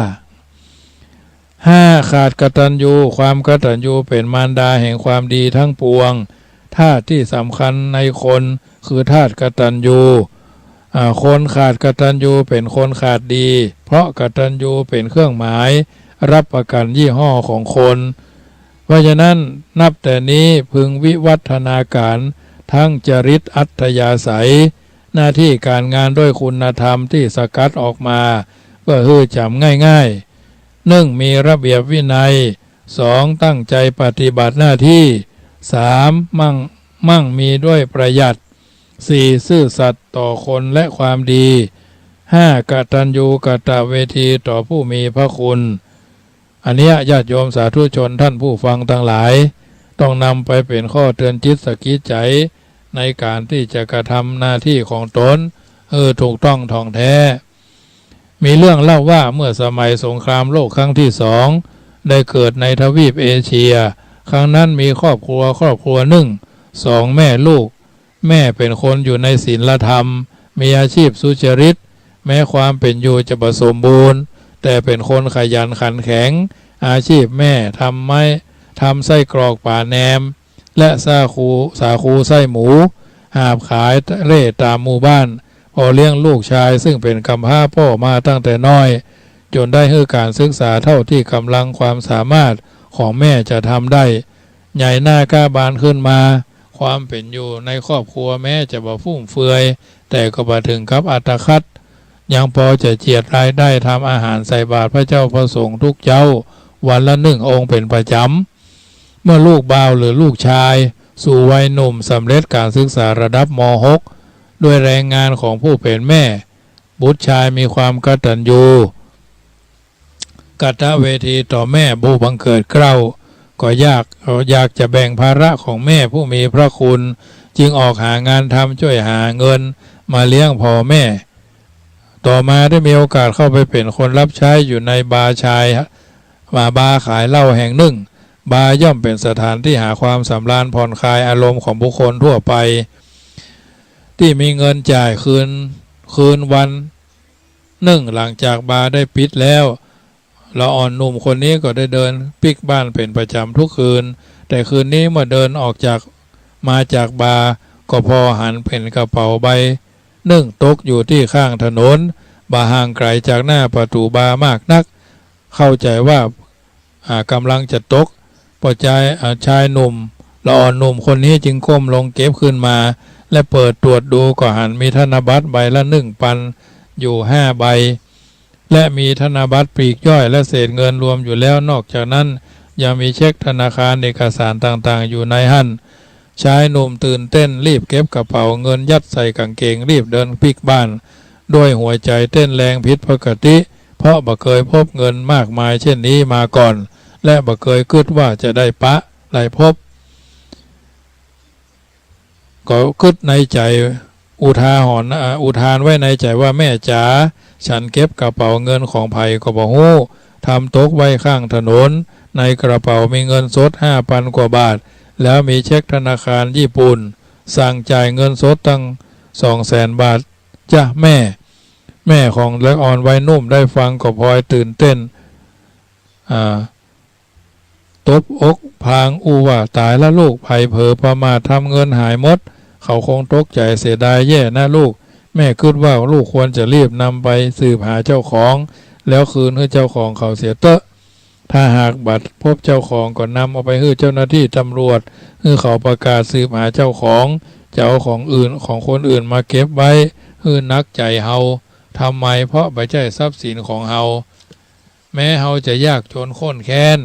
ห้า ขาดกตัญญู ความกตัญญูเป๋นมารดาแห่งความดีทั้งปวง ธาตุตี้สำคัญในคนคือธาตุกตัญญู อ่า คนขาดกตัญญูเป๋นคนขาดดี เพราะกตัญญูเป๋นเครื่องหมายรับประกันยี่ห้อของคน เพราะฉะนั้นนับแต่นี้พึงวิวัฒนาก๋านทั้งจริตอัธยาศัย หน้าตี้ก๋านงานด้วยคุณธรรมตี้สกัดออกมา เพื่อหื้อจ๋ำง่ายๆ นึ่ง มีระเบียบวินัย สอง ตั้งใจ๋ปฏิบัติหน้าตี้ สาม มั่ง มั่งมีด้วยประหยัด สี่ ซื่อสัตย์ต่อคนและความดี ห้า กตัญญูกตเวทีต่อผู้มีพระคุณ อันเนี้ยญาติโยมสาธุชนท่านผู้ฟังตังหลาย ต้องนำไปเป๋นข้อเตือนจิตสะกิดใจ๋ ในก๋านตี้จะกระทำหน้าตี้ของต๋นหื้อถูกต้องถ่องแท้ มีเรื่องเล่าว่าเมื่อสมัยสงครามโลกครั้งตี้สอง ได้เกิดในทวีปเอเชีย ครั้งนั้นมีครอบครัว ครอบครัวนึ่ง สองแม่ลูก แม่เป๋นคนอยู่ในศีลธรรม มีอาชีพสุจริต แม้ความเป๋นอยู่จะบ่สมบูรณ์ แต่เป๋นคนขยันขันแข็ง อาชีพแม่ทำไม้ ทำไส้กรอกป๋าแหนม และสาคู สาคูไส้หมู หาบขายเร่ต๋ามหมู่บ้าน พอเลี้ยงลูกชายซึ่งเป๋นกำพร้าป้อมาตั้งแต่น้อย จ๋นได้หื้อก๋านศึกษาเท่าตี้ก๋ำลังความสามารถของแม่จะทำได้ ใหญ่หน้าก้าบานขึ้นมา ความเป๋นอยู่ในครอบครัวแม้จะบ่ฟุ่มเฟือย แต่ก็บ่เถิงกับอัตคัด ยังปอจะเจียดรายได้ทำอาหารใส่บาตรพระเจ้าพระสงฆ์ทุกเจ๊า วันละนึ่งองค์เป๋นประจ๋ำ เมื่อลูกบ่าวหรือลูกชายสู่วัยหนุ่มสำเร็จก๋านศึกษาระดับ ม.หก ด้วยแรงงานของผู้เป๋นแม่ บุตรชายมีความกตัญญูกตเวทีต่อแม่ผู้บังเกิดเกล้า ก็อยาก อยากจะแบ่งภาระของแม่ผู้มีพระคุณ จึงออกหางานทำจ้วยหาเงินมาเลี้ยงพ่อแม่ ต่อมาได้มีโอกาสเข้าไปเป๋นคนรับใช้อยู่ในบาร์ชาย บาร์ขายเหล้าแห่งนึ่ง บาร์ย่อมเป๋นสถานตี้หาความสำราญผ่อนคลายอารมณ์ของบุคคลทั่วไป ตี้มีเงินจ่ายคืน คืนวันนึ่ง หลังจากบาร์ได้ปิดแล้ว ละอ่อนหนุ่มคนนี้ก็ได้เดินปิ๊กบ้านเป๋นประจ๋ำทุกคืน แต่คืนนี้เมื่อเดินออกจาก มาจากบาร์ ก็ผ่อหันเป๋นกระเป๋าใบนึ่งตกอยู่ตี้ข้างถนน บ่ห่างไก๋จากหน้าประตู๋บาร์มากนัก เข้าใจ๋ว่า อ่า ก๋ำลังจะตก ป้อจาย อ่า ชายหนุ่ม ละอ่อนหนุ่มคนนี้จึงก้มลงเก็บขึ้นมา และเปิดตรวจดู ก็หันมีธนบัตรใบละหนึ่งปันอยู่ห้าใบ และมีธนบัตรปลีกย่อยและเศษเงินรวมอยู่แล้ว นอกจากนั้นยังมีเช็คธนาคาร เอกสารต่างๆ อยู่ในหั้น ชายหนุ่มตื่นเต้นรีบเก็บกระเป๋าเงินยัดใส่ก๋างเกง รีบเดินปิ๊กบ้าน ด้วยหัวใจ๋เต้นแรงผิดปกติ เพราะบ่เกยพบเงินมากมายเช่นนี้มาก่อน และบ่เกยกึ๊ดว่าจะได้ปะได้พบ ก็กึ๊ดในใจ๋ อุทาหรณ์ อ่า อุทานไว้ในใจ๋ว่า แม่จ๋า ฉันเก็บกระเป๋าเงินของใผก็บ่ฮู้ ทำตกไว้ข้างถนน ในกระเป๋ามีเงินสดห้าปันกว่าบาท แล้วมีเช็คธนาคารญี่ปุ่น สั่งจ่ายเงินสดตั้งสองแสนบาทจ้ะแม่ แม่ของละอ่อนวัยหนุ่มได้ฟังก็พลอยตื่นเต้น อ่า ตบอกพลางอู้ว่า ต๋ายละลูก ใผเผลอประมาททำเงินหายหมด เขาคงตกใจ๋เสียดายแย่นะลูก แม่กึ๊ดว่าลูกควรจะรีบนำไปสืบหาเจ้าของ แล้วคืนหื้อเจ้าของเขาเสียเต๊อะ ถ้าหากบ่พบเจ้าของก็นำเอาไปหื้อเจ้าหน้าตี้ตำรวจ หื้อเขาประกาศสืบหาเจ้าของ จะเอาของอื่น ของคนอื่นมาเก็บไว้หื้อหนักใจ๋เฮาทำไม เพราะบ่ใจ้ทรัพย์สินของเฮา แม้เฮาจะยากจนข้นแค้น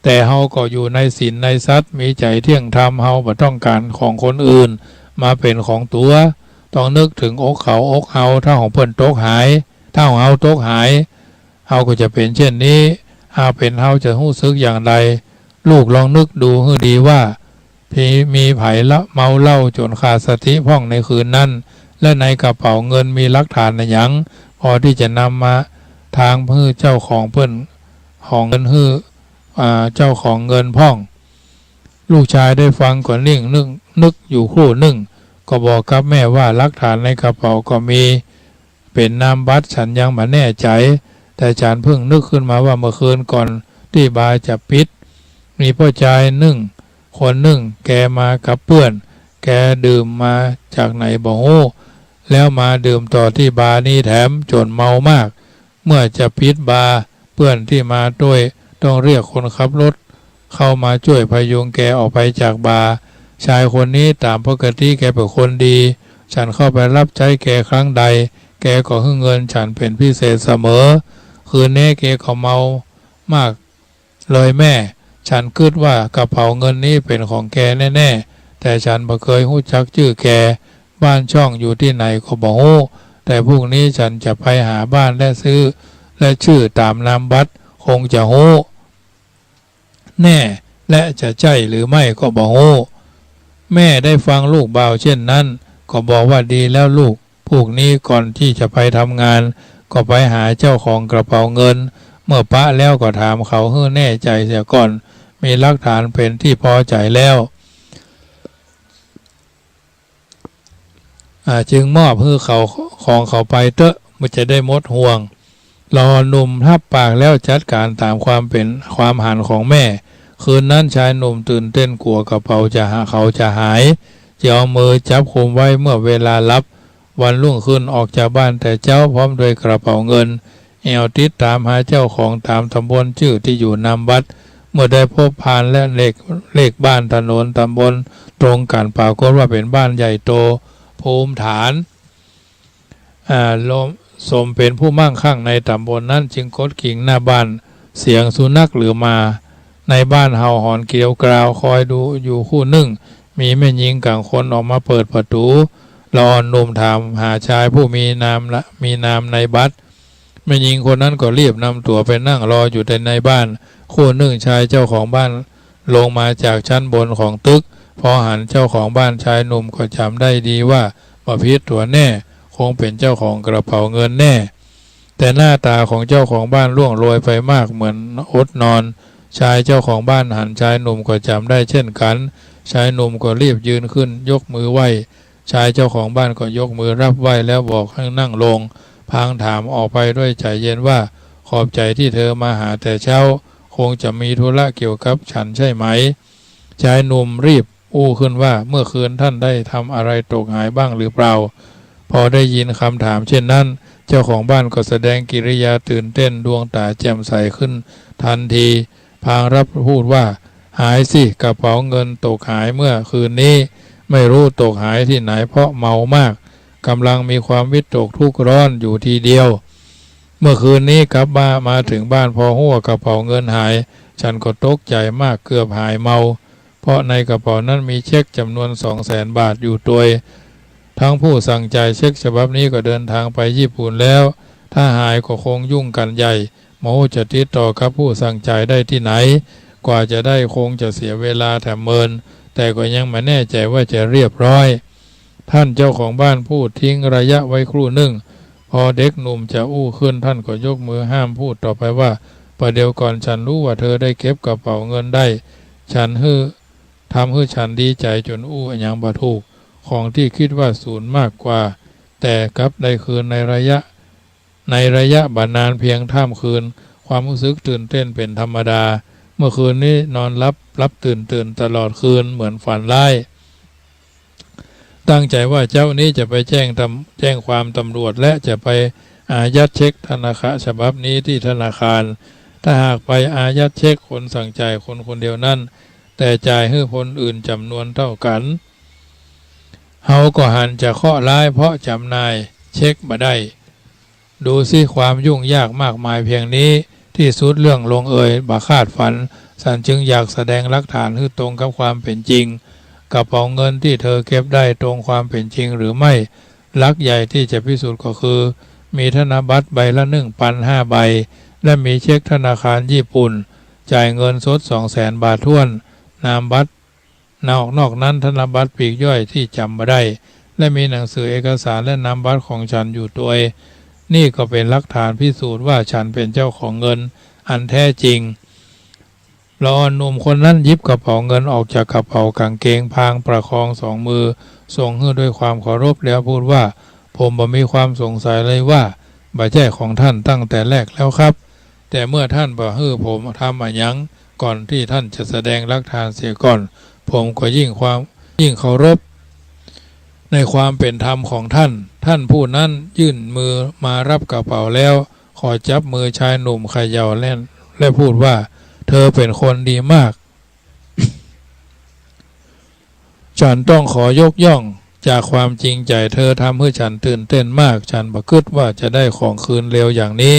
แต่เฮาก็อยู่ในศีลในสัตย์ มีใจ๋เที่ยงธรรม เฮาบ่ต้องก๋านของคนอื่นมาเป๋นของตั๋ว ต้องนึกเถิงอกเขาอกเฮา ถ้าของเปิ้นตกหาย ถ้าของเฮาตกหาย เฮาก็จะเป๋นเช่นนี้ หากเป๋นเฮาจะฮู้สึกอย่างใด ลูกลองนึกดูหื้อดีว่า ผี มีใผละเมาเหล้าจ๋นขาดสติพ่องในคืนนั้น และในกระเป๋าเงินมีหลักฐานอะหยัง พอตี้จะนำมาทางหื้อเจ้าของเปิ้น ของเงินหื้อ อ่า เจ้าของเงินพ่อง ลูกจายได้ฟังก็นิ่งนึก นึกอยู่ครู่นึ่ง ก็บอกกับแม่ว่า หลักฐานในกระเป๋าก็มี เป๋นนามบัตร ฉันยังบ่แน่ใจ๋ แต่ฉันเพิ่งนึกขึ้นมาว่าเมื่อคืนก่อนตี้บาร์จะปิด มีป้อจายนึ่ง คนนึ่ง แกมากับเปื้อน แกดื่มมาจากไหนบ่ฮู้ แล้วมาดื่มต่อตี้บาร์นี้แถมจ๋นเมามาก เมื่อจะปิดบาร์ เปื้อนตี้มาตวยต้องเรียกคนขับรถเข้ามาจ้วยพยุงแกออกไปจากบาร์ จายคนนี้ต๋ามปกติแกเป๋นคนดี ฉันเข้าไปรับใจ๊แกครั้งใด แกก็หื้อเงินฉันเป๋นพิเศษเสมอ คืนนี้แกก็เมามากเลยแม่ ฉันกึ๊ดว่ากระเป๋าเงินนี้เป๋นของแกแน่ๆ แต่ฉันบ่เกยฮู้จักจื้อแก บ้านช่องอยู่ตี้ไหนก็บ่ฮู้ แต่พรุ่งนี้ฉันจะไปหาบ้านและซื้อ และจื้อต๋ามนามบัตร คงจะฮู้แน่ และจะใจ้หรือไม่ก็บ่ฮู้ แม่ได้ฟังลูกบ่าวเช่นนั้น ก็บอกว่า ดีแล้วลูก พรุ่งนี้ก่อนตี้จะไปทำงาน ก็ไปหาเจ้าของกระเป๋าเงิน เมื่อปะแล้วก็ถามเขาหื้อแน่ใจ๋เสียก่อน มีหลักฐานเป๋นตี้ปอใจ๋แล้ว อ่า จึงมอบหื้อเขา ของเขาไปเต๊อะ มันจะได้หมดห่วง ละอ่อนหนุ่มฮับปากแล้วจัดก๋านต๋ามความเป๋น ความหันของแม่ คืนนั้นจายหนุ่มตื่นเต้นกั๋วกระเป๋าจะหา เขาจะหาย จึงเอามือจับกุมไว้เมื่อเวลาหลับ วันรุ่งขึ้นออกจากบ้านแต่เจ๊าพร้อมด้วยกระเป๋าเงิน แอ่วติดต๋ามหาเจ้าของต๋ามต๋ำบลจื้อตี้อยู่นามบัตร เมื่อได้พบผ่านและเลข เลขบ้านถนนต๋ำบลตรงกั๋น ปรากฏว่าเป๋นบ้านใหญ่โตภูมิฐาน อ่า ลม สมเป๋นผู้มั่งคั่งในต๋ำบลนั้น จึงกดกริ่งหน้าบ้าน เสียงสุนัขหรือหมาในบ้านเห่าหอนเกรียวกราว คอยดูอยู่ครู่นึ่ง มีแม่ญิงก๋างคนออกมาเปิดประตู๋ ละอ่อนหนุ่มถามหาจายผู้มีนามละ มีนามในบัตร แม่ญิงคนนั้นก็รีบนำตั๋วไปนั่งรออยู่แต่ในบ้าน ครู่นึ่งจายเจ้าของบ้านลงมาจากชั้นบนของตึก พอหันเจ้าของบ้านจายหนุ่มก็จ๋ำได้ดีว่าบ่ผิดตั๋วแน่ คงเป๋นเจ้าของกระเป๋าเงินแน่ แต่หน้าต๋าของเจ้าของบ้านร่วงโรยไปมากเหมือนอดนอน จายเจ้าของบ้านหันจายหนุ่มก็จ๋ำได้เช่นกั๋น จายหนุ่มก็รีบยืนขึ้นยกมือไหว้ จายเจ้าของบ้านก็ยกมือรับไหว้แล้วบอกหื้อนั่งลง พลางถามออกไปด้วยใจ๋เย็นว่า ขอบใจ๋ตี้เธอมาหาแต่เจ๊า คงจะมีธุระเกี่ยวกับฉันใจ้ไหม จายหนุ่มรีบอู้ขึ้นว่า เมื่อคืนท่านได้ทำอะไรตกหายบ้างหรือเปล่า พอได้ยินคำถามเช่นนั้น เจ้าของบ้านก็แสดงกิริยาตื่นเต้น ดวงต๋าแจ่มใสขึ้นทันที พลางรับพูดว่า หายสิ กระเป๋าเงินตกหายเมื่อคืนนี้ ไม่รู้ตกหายตี้ไหน เพราะเมามาก ก่ำลังมีความวิตกทุกข์ร้อนอยู่ทีเดียว เมื่อคืนนี้กลับมา มาเถิงบ้าน พอฮู้ว่ากระเป๋าเงินหาย ฉันก็ตกใจ๋มาก เกือบหายเมา เพราะในกระเป๋านั้นมีเช็คจ๋ำนวนสองแสนบาทอยู่ตวย ทั้งผู้สั่งจ่ายเช็คฉบับนี้ก็เดินทางไปญี่ปุ่นแล้ว ถ้าหายก็คงยุ่งกั๋นใหญ่ บ่ฮู้จะติดต่อกับผู้สั่งจ่ายได้ตี้ไหน กว่าจะได้คงจะเสียเวลาแถมเมิน แต่ก็ยังบ่แน่ใจ๋ว่าจะเรียบร้อย ท่านเจ้าของบ้านพูดทิ้งระยะไว้ครู่นึ่ง พอเด็กหนุ่มจะอู้ขึ้น ท่านก็ยกมือห้าม พูดต่อไปว่า ประเดี๋ยวก่อน ฉันฮู้ว่าเธอได้เก็บกระเป๋าเงินได้ ฉันหื้อ ทำหื้อฉันดีใจ๋จ๋นอู้หยังบ่ถูก ของตี้กึ๊ดว่าสูญมากกว่า แต่กลับได้คืนในระยะ ในระยะบ่นานเพียงข้ามคืน ความฮู้สึกตื่นเต้นเป๋นธรรมดา เมื่อคืนนี้นอนหลับหลับตื่นตื่นตลอดคืนเหมือนฝันร้าย ตั้งใจ๋ว่าเจ๊านี้จะไปแจ้งตำ- แจ้งความตำรวจ และจะไปอายัดเช็คธนาคารฉบับนี้ตี้ธนาคาร ถ้าหากไปอายัดเช็คคนสั่งจ่ายคนคนเดียวนั้น แต่จ่ายหื้อคนอื่นจ๋ำนวนเต้ากั๋น เฮาก็หันจะเคราะห์ร้าย เพราะจ๋ำหน่ายเช็คบ่ได้ ดูสิ ความยุ่งยากมากมายเพียงนี้ ตี้สุดเรื่องลงเอยบ่คาดฝัน ฉันจึงอยากแสดงหลักฐานหื้อตรงกับความเป๋นจริง กระเป๋าเงินตี้เธอเก็บได้ตรงความเป๋นจริงหรือไม่ หลักใหญ่ตี้จะพิสูจน์ก็คือ มีธนบัตรใบละหนึ่งปันห้าใบ และมีเช็คธนาคารญี่ปุ่น จ่ายเงินสดสองแสนบาทถ้วน นามบัตร นอก- นอกนั้นธนบัตรปลีกย่อยตี้จ๋ำบ่ได้ และมีหนังสือเอกสารและนามบัตรของฉันอยู่ตวย นี่ก็เป๋นหลักฐานพิสูจน์ว่าฉันเป๋นเจ้าของเงินอันแท้จริง ละอ่อนหนุ่มคนนั้นหยิบกระเป๋าเงินออกจากกระเป๋ากางเกง พลางประคองสองมือ ส่งหื้อด้วยความเคารพ แล้วพูดว่า ผมบ่มีความสงสัยเลยว่า บ่ใจ้ของท่านตั้งแต่แรกแล้วครับ แต่เมื่อท่านบ่หื้อผมทำอะหยัง ก่อนตี้ท่านจะแสดงหลักฐานเสียก่อน ผมก็ยิ่งความ- ยิ่งเคารพในความเป๋นธรรมของท่าน ท่านผู้นั้นยื่นมือมารับกระเป๋าแล้ว ขอจับมือชายหนุ่มเขย่าแน่น และพูดว่า เธอเป๋นคนดีมาก ฉันต้องขอยกย่องจากความจริงใจ๋ เธอทำหื้อฉันตื่นเต้นมาก ฉันบ่กึ๊ดว่าจะได้ของคืนเร็วอย่างนี้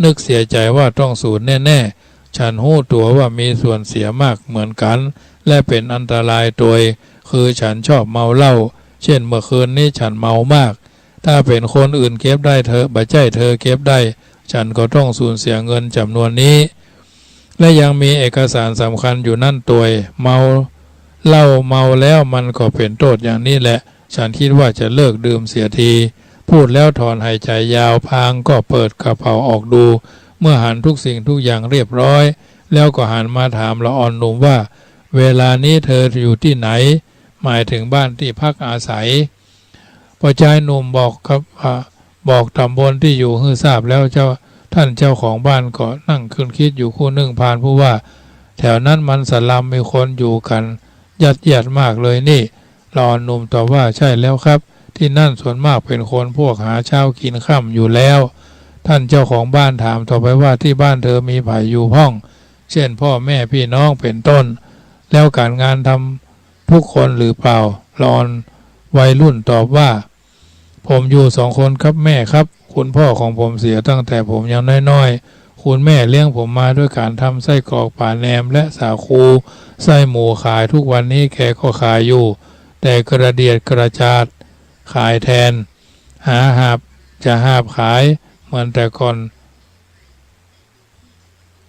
นึกเสียใจ๋ว่าต้องสูญแน่ๆ ฉันฮู้ตั๋วว่ามีส่วนเสียมากเหมือนกั๋น และเป๋นอันตรายตวย คือฉันชอบเมาเหล้า เช่นเมื่อคืนนี้ฉันเมามาก ถ้าเป๋นคนอื่นเก็บได้เธอ บ่ใจ้เธอเก็บได้ ฉันก็ต้องสูญเสียเงินจ๋ำนวนนี้ และยังมีเอกสารสำคัญอยู่นั้นตวย เมาเหล้าเมาแล้วมันก็เป๋นโต้ษอย่างนี้แหละ ฉันกึ๊ดว่าจะเลิกดื่มเสียที พูดแล้วถอนหายใจ๋ยาว พลางก็เปิดกระเป๋าออกดู เมื่อหันทุกสิ่งทุกอย่างเรียบร้อย แล้วก็หันมาถามละอ่อนหนุ่มว่า เวลานี้เธออยู่ตี้ไหน หมายเถิงบ้านตี้พักอาศัย พอชายหนุ่มบอกครับว่า บอกตำบลตี้อยู่หื้อทราบแล้ว เจ้า- ท่านเจ้าของบ้านก็นั่งครุ่นคิดอยู่ครู่นึ่ง พลางพูดว่า แถวนั้นมันสลัม มีคนอยู่กั๋นยัดเยียดมากเลยนี่ ละอ่อนหนุ่มตอบว่า ใช่แล้วครับ ตี้นั่นส่วนมากเป๋นคนพวกหาเช้ากิ๋นค่ำอยู่แล้ว ท่านเจ้าของบ้านถามต่อไปว่า ตี้บ้านเธอมีใผอยู่พ่อง เช่นพ่อแม่พี่น้องเป๋นต้น แล้วก๋านงานทำทุกคนหรือเปล่า ละอ่อนวัยรุ่นตอบว่า ผมอยู่สองคนกับแม่ครับ คุณพ่อของผมเสียตั้งแต่ผมยังน้อยๆ คุณแม่เลี้ยงผมมาด้วยก๋านทำไส้กรอกป๋าแหนมและสาคู ไส้หมูขาย ทุกวันนี้แกก็ขายอยู่ แต่กระเดียดกระจาดขายแทน หาหาบจะหาบขายเหมือนแต่ก่อน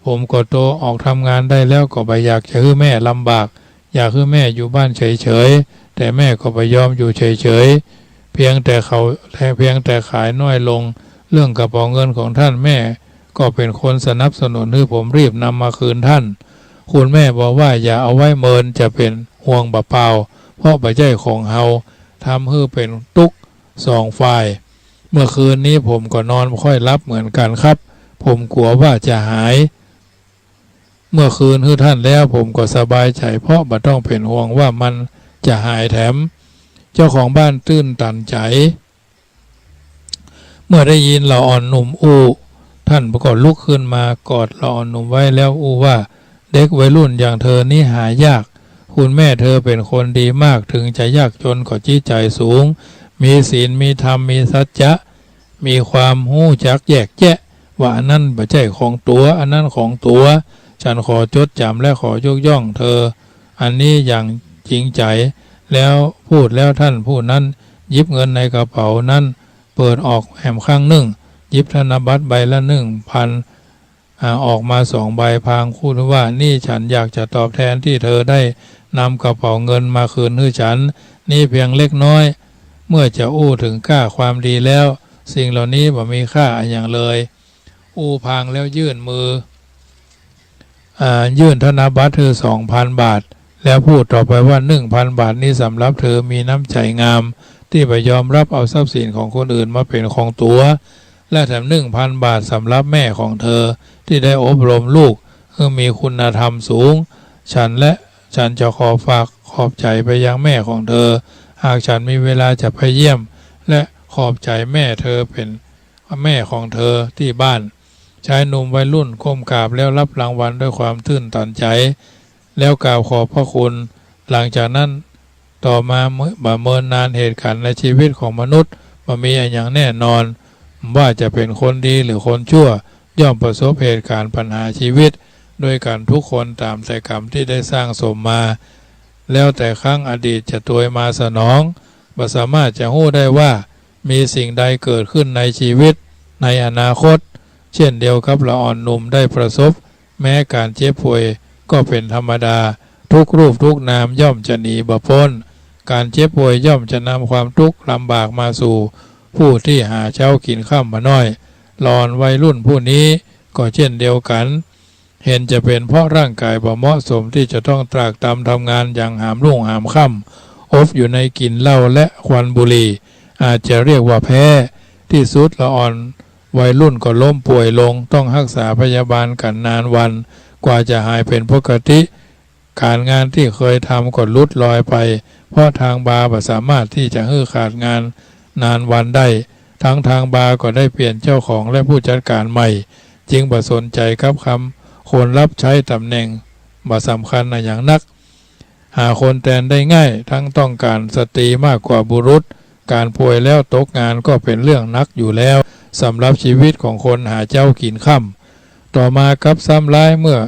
ผมก็โตออกทำงานได้แล้ว ก็บ่อยากจะหื้อแม่ลำบาก อยากหื้อแม่อยู่บ้านเฉยๆ แต่แม่ก็บ่ยอมอยู่เฉยๆ เพียงแต่เขา- เพียงแต่ขายน้อยลง เรื่องกระเป๋าเงินของท่าน แม่ก็เป๋นคนสนับสนุนหื้อผมรีบนำมาคืนท่าน คุณแม่บอกว่าอย่าเอาไว้เมิน จะเป๋นห่วงเปล่าๆ เพราะบ่ใจ้ของเฮา ทำหื้อเป๋นตุ๊กข์สองฝ่าย เมื่อคืนนี้ผมก็นอนบ่ค่อยหลับเหมือนกั๋นครับ ผมกั๋วว่าจะหาย เมื่อคืนหื้อท่านแล้ว ผมก็สบายใจ๋ เพราะบ่ต้องเป๋นห่วงว่ามันจะหายแถม เจ้าของบ้านตื้นตันใจ๋ เมื่อได้ยินละอ่อนหนุ่มอู้ ท่านก็ลุกขึ้นมากอดละอ่อนหนุ่มไว้แล้วอู้ว่า เด็กวัยรุ่นอย่างเธอนี้หายาก คุณแม่เธอเป็นคนดีมาก ถึงจะยากจนก็จิตใจ๋สูง มีศีล มีธรรม มีสัจจะ มีความฮู้จักแยกแยะ ว่าอันนั้นบ่ใจ้ของตั๋ว อันนั้นของตั๋ว ฉันขอจดจ๋ำและขอยกย่องเธอ อันนี้อย่างจริงใจ๋ แล้วพูดแล้วท่านผู้นั้นหยิบเงินในกระเป๋านั้น เปิดออกแหมข้างนึ่ง หยิบธนบัตรใบละหนึ่งพัน อ่า ออกมาสองใบ พลางพูดว่า นี่ฉันอยากจะตอบแทนที่เธอได้นำกระเป๋าเงินมาคืนหื้อฉัน นี้เพียงเล็กน้อย เมื่อจะอู้ถึงค่าความดีแล้ว สิ่งเหล่านี้บ่มีค่าอะหยังเลย อู้พลางแล้วยื่นมือ อ่า ยื่นธนบัตรหื้อสองพันบาท แล้วพูดต่อไปว่า หนึ่งพันบาทนี้สำหรับเธอ มีน้ำใจ๋งาม ตี้บ่ยอมรับเอาทรัพย์สินของคนอื่นมาเป๋นของตั๋ว และแถมหนึ่งพันบาทสำหรับแม่ของเธอ ตี้ได้อบรมลูกหื้อมีคุณธรรมสูง ฉันและฉันจะขอฝากขอบใจ๋ไปยังแม่ของเธอ หากฉันมีเวลาจะไปเยี่ยม และขอบใจ๋แม่เธอเป๋น แม่ของเธอตี้บ้าน ชายหนุ่มวัยรุ่นก้มกราบแล้วรับรางวัลด้วยความตื้นตันใจ๋ แล้วกราบขอบพระคุณ หลังจากนั้นต่อมาเมื่อ บ่เมินนาน เหตุก๋ารณ์ในชีวิตของมนุษย์บ่มีอะหยังแน่นอน ว่าจะเป๋นคนดีหรือคนชั่ว ย่อมประสบเหตุก๋ารณ์ปัญหาชีวิตด้วยกั๋นทุกคนต๋ามแต่กรรมตี้ได้สร้างสมมา แล้วแต่ครั้งอดีตจะตวยมาสนอง บ่สามารถจะฮู้ได้ว่า มีสิ่งใดเกิดขึ้นในชีวิตในอนาคต เช่นเดียวกับละอ่อนหนุ่มได้ประสบ แม้ก๋านเจ็บป่วยก็เป๋นธรรมดา ทุกรูปทุกนามย่อมจะหนีบ่ป๊น ก๋านเจ็บป่วยย่อมจะนำความทุกข์ลำบากมาสู่ผู้ตี้หาเจ๊ากิ๋นค่ำบ่น้อย ละอ่อนวัยรุ่นผู้นี้ก็เช่นเดียวกั๋น เห็นจะเป๋นเพราะร่างก๋ายบ่เหมาะสมตี้จะต้องตรากตรำทำงานอย่างหามรุ่งหามค่ำ อบอยู่ในกลิ่นเหล้าและควันบุหรี่ อาจจะเรียกว่าแพ้ ตี้สุดละอ่อนวัยรุ่นก็ล้มป่วยลง ต้องฮักษาพยาบาลกั๋นนานวัน กว่าจะหายเป๋นปกติ ก๋านงานตี้เคยทำก็หลุดลอยไป เพราะทางบาบ่สามารถตี้จะหื้อขาดงานนานวันได้ ทั้งทางบาก็ได้เปลี่ยนเจ้าของและผู้จัดก๋านใหม่ จึงบ่สนใจ๋กับคำคนรับใช้ ต๋ำแหน่งบ่สำคัญอะหยังนัก หาคนแตนได้ง่าย ทั้งต้องก๋านสตรีมากกว่าบุรุษ ก๋านป่วยแล้วตกงานก็เป๋นเรื่องหนักอยู่แล้ว สำหรับชีวิตของคนหาเจ๊ากิ๋นค่ำ ต่อมากับซ้ำร้ายเมื่อ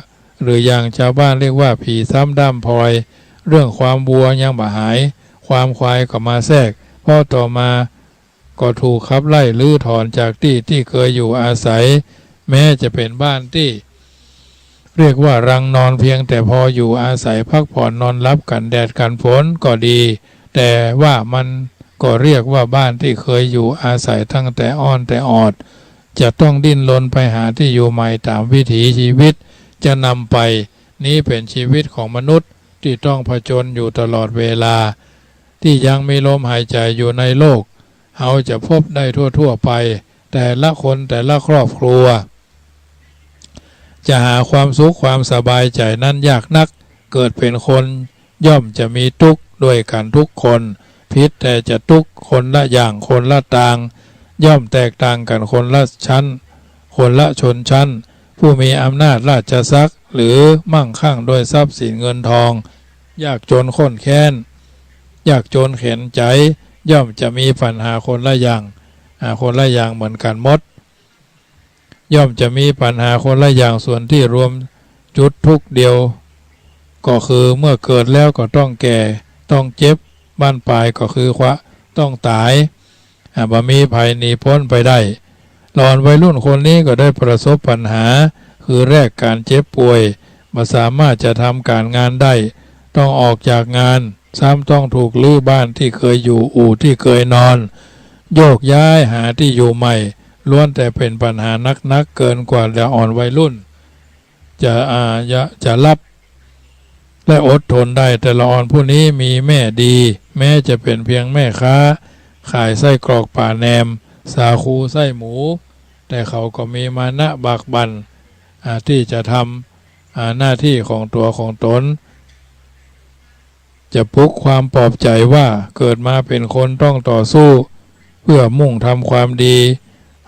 หรืออย่างจาวบ้านเรียกว่าผีซ้ำด้ามพลอย เรื่องความวัวยังบ่หาย ความควายก็มาแทรก เพราะต่อมาก็ถูกขับไล่รื้อถอนจากตี้ตี้เคยอยู่อาศัย แม้จะเป๋นบ้านตี้เรียกว่ารังนอนเพียงแต่พออยู่อาศัยพักผ่อนนอนหลับกั๋นแดดกั๋นฝนก็ดี แต่ว่ามันก็เรียกว่าบ้านตี้เคยอยู่อาศัยตั้งแต่อ้อนแต่ออด จะต้องดิ้นรนไปหาตี้อยู่ใหม่ต๋ามวิถีชีวิต จะนำไป นี้เป๋นชีวิตของมนุษย์ตี้ต้องผจญอยู่ตลอดเวลา ตี้ยังมีลมหายใจ๋อยู่ในโลก เฮาจะพบได้ทั่วๆ ไป แต่ละคนแต่ละครอบครัว จะหาความสุขความสบายใจ๋นั้นยากนัก เกิดเป๋นคนย่อมจะมีตุ๊กข์ด้วยกั๋นทุกคน ผิดแต่จะตุ๊กข์คนละอย่างคนละตาง ย่อมแตกต่างกั๋นคนละชั้น คนละชนชั้น ผู้มีอำนาจราชศักดิ์หรือมั่งคั่งด้วยทรัพย์สินเงินทอง ยากจนข้นแค้น ยากจนเข็ญใจ๋ ย่อมจะมีปัญหาคนละอย่าง อ่า คนละอย่างเหมือนกั๋นหมด ย่อมจะมีปัญหาคนละอย่าง ส่วนตี้รวมจุดทุกข์เดียว ก็คือเมื่อเกิดแล้วก็ต้องแก่ ต้องเจ็บ บั้นปลายก็คือความต้องต๋าย อ่า บ่มีใผหนีป๊นไปได้ ละอ่อนวัยรุ่นคนนี้ก็ได้ประสบปัญหา คือแรกก๋านเจ็บป่วย บ่สามารถจะทำก๋านงานได้ ต้องออกจากงาน ซ้ำต้องถูกรื้อบ้านตี้เคยอยู่ อู่ตี้เคยนอน โยกย้ายหาตี้อยู่ใหม่ ล้วนแต่เป๋นปัญหานักๆ เกินกว่าละอ่อนวัยรุ่น จะ อ่า จะ จะรับและอดทนได้ แต่ละอ่อนผู้นี้มีแม่ดี แม้จะเป๋นเพียงแม่ค้า ขายไส้กรอกป๋าแหนม สาคูไส้หมู แต่เขาก็มีมานะบากบั่น อ่า ตี้จะทำ อ่า หน้าตี้ของตั๋วของต๋น จะปลุกความปลอบใจ๋ว่าเกิดมาเป๋นคนต้องต่อสู้ เพื่อมุ่งทำความดี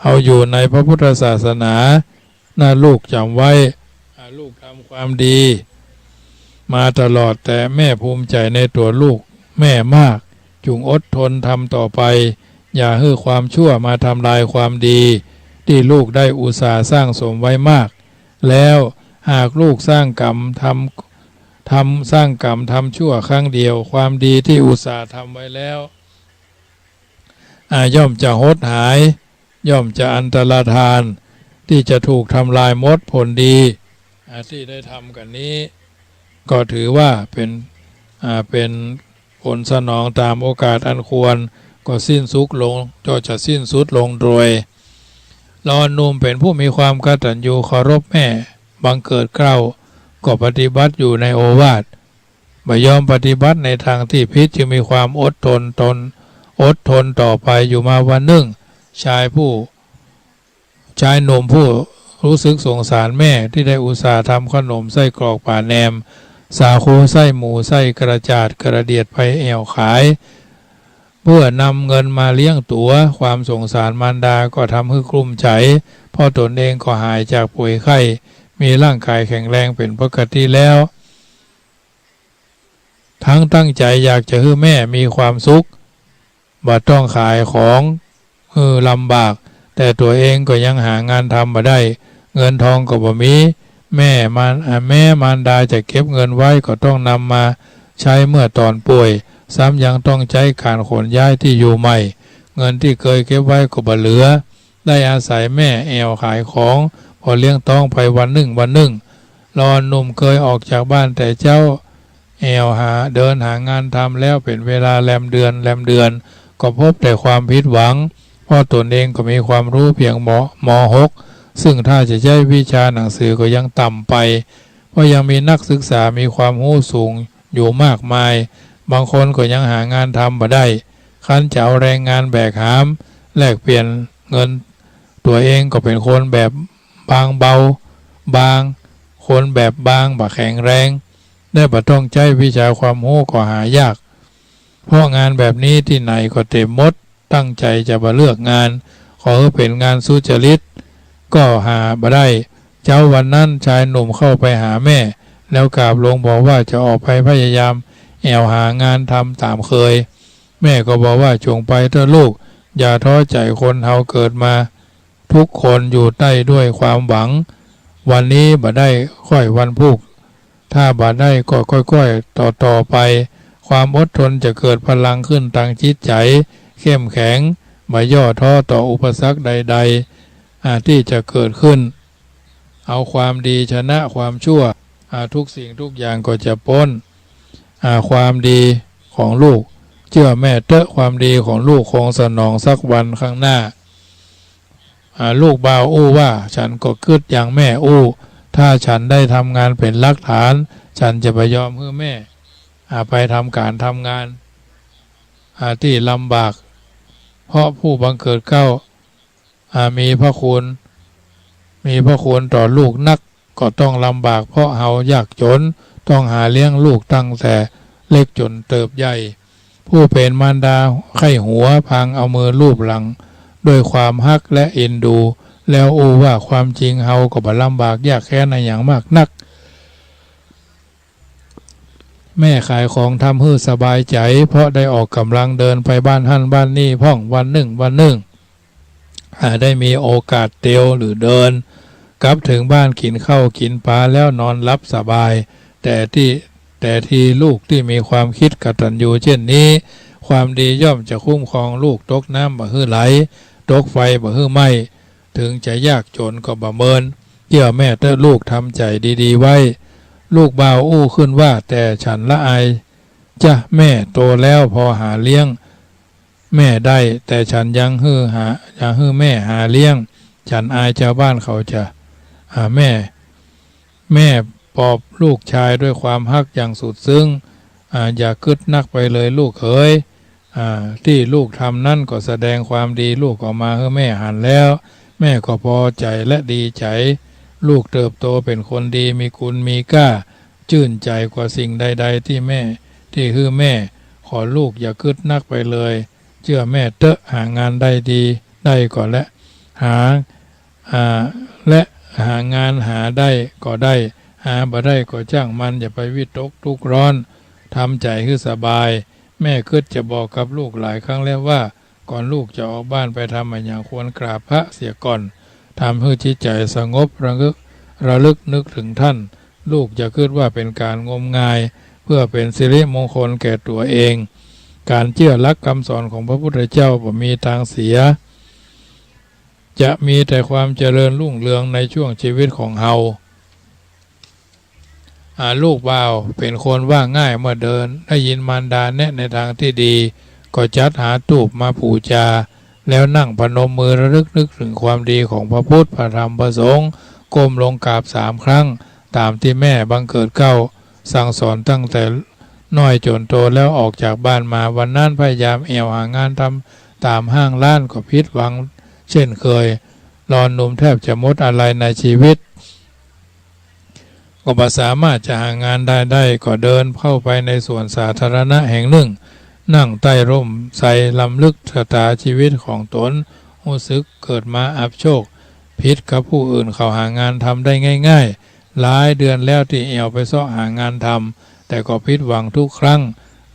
เฮาอยู่ในพระพุทธศาสนา นะลูกจ๋ำไว้ อ่า ลูกทำความดีมาตลอด แต่แม่ภูมิใจ๋ในตั๋วลูกแม่มาก จุ่งอดทนทำต่อไป อย่าหื้อความชั่วมาทำลายความดี ตี้ลูกได้อุตส่าห์สร้างสมไว้มาก แล้วหากลูกสร้างกรรมทำ ทำ สร้างกรรมทำชั่วครั้งเดียว ความดีตี้อุตส่าห์ทำไว้แล้ว อ่า ย่อมจะหดหาย ย่อมจะอันตรธาน ตี้จะถูกทำลายหมด ผลดี อ่า ตี้ได้ทำกั๋นนี้ ก็ถือว่าเป๋น อ่า เป๋นผลสนองต๋ามโอกาสอันควร ก็สิ้นสุดลง ก็จะสิ้นสุดลงโดย ลอหนุ่มเป๋นผู้มีความกตัญญูเคารพแม่ บังเกิดเกล้า ก็ปฏิบัติอยู่ในโอวาท บ่ยอมปฏิบัติในตางตี้ผิด จึงมีความอดทนตน อดทนต่อไป อยู่มาวันนึ่ง ชายผู้ ชายหนุ่มผู้รู้สึกสงสารแม่ตี้ได้อุตส่าห์ทำขนมไส้กรอกป๋าแหนม สาคู ไส้หมู ไส้กระจาด กระเดียดไปแอ่วขาย เพื่อนำเงินมาเลี้ยงตั๋ว ความสงสารมารดาก็ทำหื้อกลุ้มใจ๋ เพราะตนเองก็หายจากป่วยไข้ มีร่างกายแข็งแรงเป๋นปกติแล้ว ทั้งตั้งใจ๋อยากจะหื้อแม่มีความสุข บ่ต้องขายของหื้อลำบาก แต่ตั๋วเองก็ยังหางานทำบ่ได้ เงินทองก็บ่มี แม่มาร อ่า แม้มารดาจะเก็บเงินไว้ก็ต้องนำมาใช้เมื่อต๋อนป่วย ซ้ำยังต้องใจ๊ก๋านขนย้ายตี้อยู่ใหม่ เงินตี้เกยเก็บไว้ก็บ่เหลือ ได้อาศัยแม่แอ่วขายของ พอเลี้ยงต๊องไปวันนึ่งวันนึ่ง ลอหนุ่มเกยออกจากบ้านแต่เจ๊า แอ่วหา เดินหางานทำแล้วเป๋นเวลาแรมเดือนแรมเดือน ก็พบแต่ความผิดหวัง เพราะตนเองก็มีความรู้เพียง ม. ม. หก ซึ่งถ้าจะใจ๊วิชาหนังสือก็ยังต่ำไป เพราะยังมีนักศึกษามีความรู้สูงอยู่มากมาย บางคนก็ยังหางานทำบ่ได้ ครั้นจะเอาแรงงานแบกหาม แลกเปลี่ยนเงิน ตั๋วเองก็เป๋นคนแบบบางเบาบาง คนแบบบางบ่แข็งแรง ได้บ่ต้องใจ๊วิชาความรู้ก็หายาก เพราะงานแบบนี้ตี้ไหนก็เต็มหมด ตั้งใจ๋จะบ่เลือกงาน ขอหื้อเป๋นงานสุจริต ก็หาบ่ได้ เจ๊าวันนั้นชายหนุ่มเข้าไปหาแม่ แล้วกราบลงบอกว่าจะออกไปพยายามแอ่วหางานทำต๋ามเกย แม่ก็บอกว่า จ๋งไปเต๊อะลูก อย่าท้อใจ๋ คนเฮาเกิดมา ทุกคนอยู่ได้ด้วยความหวัง วันนี้บ่ได้ค่อยวันพูก ถ้าบ่ได้ก็ก้อยๆ ต่อๆ ไป ความอดทนจะเกิดพลังขึ้นตางจิตใจ๋ เข้มแข็ง บ่ย่อท้อต่ออุปสรรคใดๆ อ่า ตี้จะเกิดขึ้น เอาความดีชนะความชั่ว อ่า ทุกสิ่งทุกอย่างก็จะป๊น อ่า ความดีของลูก เจื้อแม่เต๊อะ ความดีของลูกคงสนองสักวันข้างหน้า อ่า ลูกบ่าวอู้ว่า ฉันก็กึ๊ดอย่างแม่อู้ ถ้าฉันได้ทำงานเป๋นหลักฐาน ฉันจะบ่ยอมหื้อแม่ อ่า ไปทำก๋านทำงาน อ่า ตี้ลำบาก เพราะผู้บังเกิดเกล้า อ่า มีพระคุณ มีพระคุณต่อลูกนัก ก็ต้องลำบากเพราะเฮายากจ๋น ต้องหาเลี้ยงลูกตั้งแต่เล็กจ๋นเติบใหญ่ ผู้เป๋นมารดาใค่หัวพลางเอามือลูบหลังด้วยความฮักและเอ็นดู แล้วอู้ว่า ความจริงเฮาก็บ่ลำบากยากแค้นอะหยังมากนัก แม่ขายของทำหื้อสบายใจ๋ เพราะได้ออกก๋ำลังเดินไปบ้านหั้นบ้านนี่พ่อง วันนึ่งวันนึ่ง อ่า ได้มีโอกาสเตียวหรือเดิน กลับเถิงบ้านกิ๋นข้าวกิ๋นป๋าแล้วนอนหลับสบาย แต่ตี้ แต่ทีลูกตี้มีความกึ๊ดกตัญญูเจ้นนี้ ความดีย่อมจะคุ้มครองลูก ตกน้ำบ่หื้อไหล ตกไฟบ่หื้อไหม้ เถิงจะยากจ๋นก็บ่เมิน เจื้อแม่เต๊อะลูก ทำใจ๋ดีๆ ไว้ ลูกบ่าวอู้ขึ้นว่า แต่ฉันละอายจ้ะแม่ โตแล้วพอหาเลี้ยงแม่ได้ แต่ฉันยังหื้อหา ยังหื้อแม่หาเลี้ยง ฉันอายจาวบ้านเขาจ้ะ อ่า แม่ แม่ปลอบลูกชายด้วยความฮักอย่างสุดซึ้ง อ่า อย่ากึ๊ดนักไปเลยลูกเหย อ่า ตี้ลูกทำนั้นก็แสดงความดีลูกออกมาหื้อแม่หันแล้ว แม่ก็ปอใจ๋และดีใจ๋ ลูกเติบโตเป๋นคนดี มีคุณมีก้า จื้นใจ๋กว่าสิ่งใดๆ ตี้แม่ ตี้หื้อแม่ ขอลูกอย่ากึ๊ดนักไปเลย เจื้อแม่เต๊อะ หางานได้ดี ได้ก่อนและ หา อ่า และหางานหาได้ก็ได้ หาบ่ได้ก็จ้างมัน อย่าไปวิตกทุกข์ร้อน ทำใจ๋หื้อสบาย แม่กึ๊ดจะบอกกับลูกหลายครั้งแล้วว่า ก่อนลูกจะออกบ้านไปทำอะหยังควรกราบพระเสียก่อน ทำหื้อจิตใจ๋สงบ ระลึก ระลึกนึกถึงท่าน ลูกจะกึ๊ดว่าเป๋นก๋านงมงาย เพื่อเป๋นสิริมงคลแก่ตั๋วเอง ก๋านเจื้อหลักกำสอนของพระพุทธเจ้าบ่มีตางเสีย จะมีแต่ความเจริญรุ่งเรืองในช่วงชีวิตของเฮา อ่า ลูกบ่าวเป๋นคนว่าง่าย เมื่อเดินได้ยินมารดาแนะในทางตี้ดี ก็จัดหาธูปมาปู๋จา แล้วนั่งพนมมือระลึกนึกถึงความดีของพระพุทธ พระธรรม พระสงฆ์ ก้มลงกราบสามครั้ง ต๋ามตี้แม่บังเกิดเกล้าสั่งสอนตั้งแต่น้อยจ๋นโต แล้วออกจากบ้านมา วันนั้นพยายามแอ่วหางานทำต๋ามห้างร้าน ก็ผิดหวังเช่นเคย ลอนหนุ่มแทบจะหมดอาลัยในชีวิต ก็บ่สามารถจะหางานได้ ได้ก็เดินเข้าไปในสวนสาธารณะแห่งนึ่ง นั่งใต้ร่มไทรรำลึกชะตาชีวิตของต๋น ฮู้สึกเกิดมาอับโชค ผิดกับผู้อื่นเขาหางานทำได้ง่ายๆ หลายเดือนแล้วตี้แอ่วไปเซาะหางานทำ แต่ก็ผิดหวังทุกครั้ง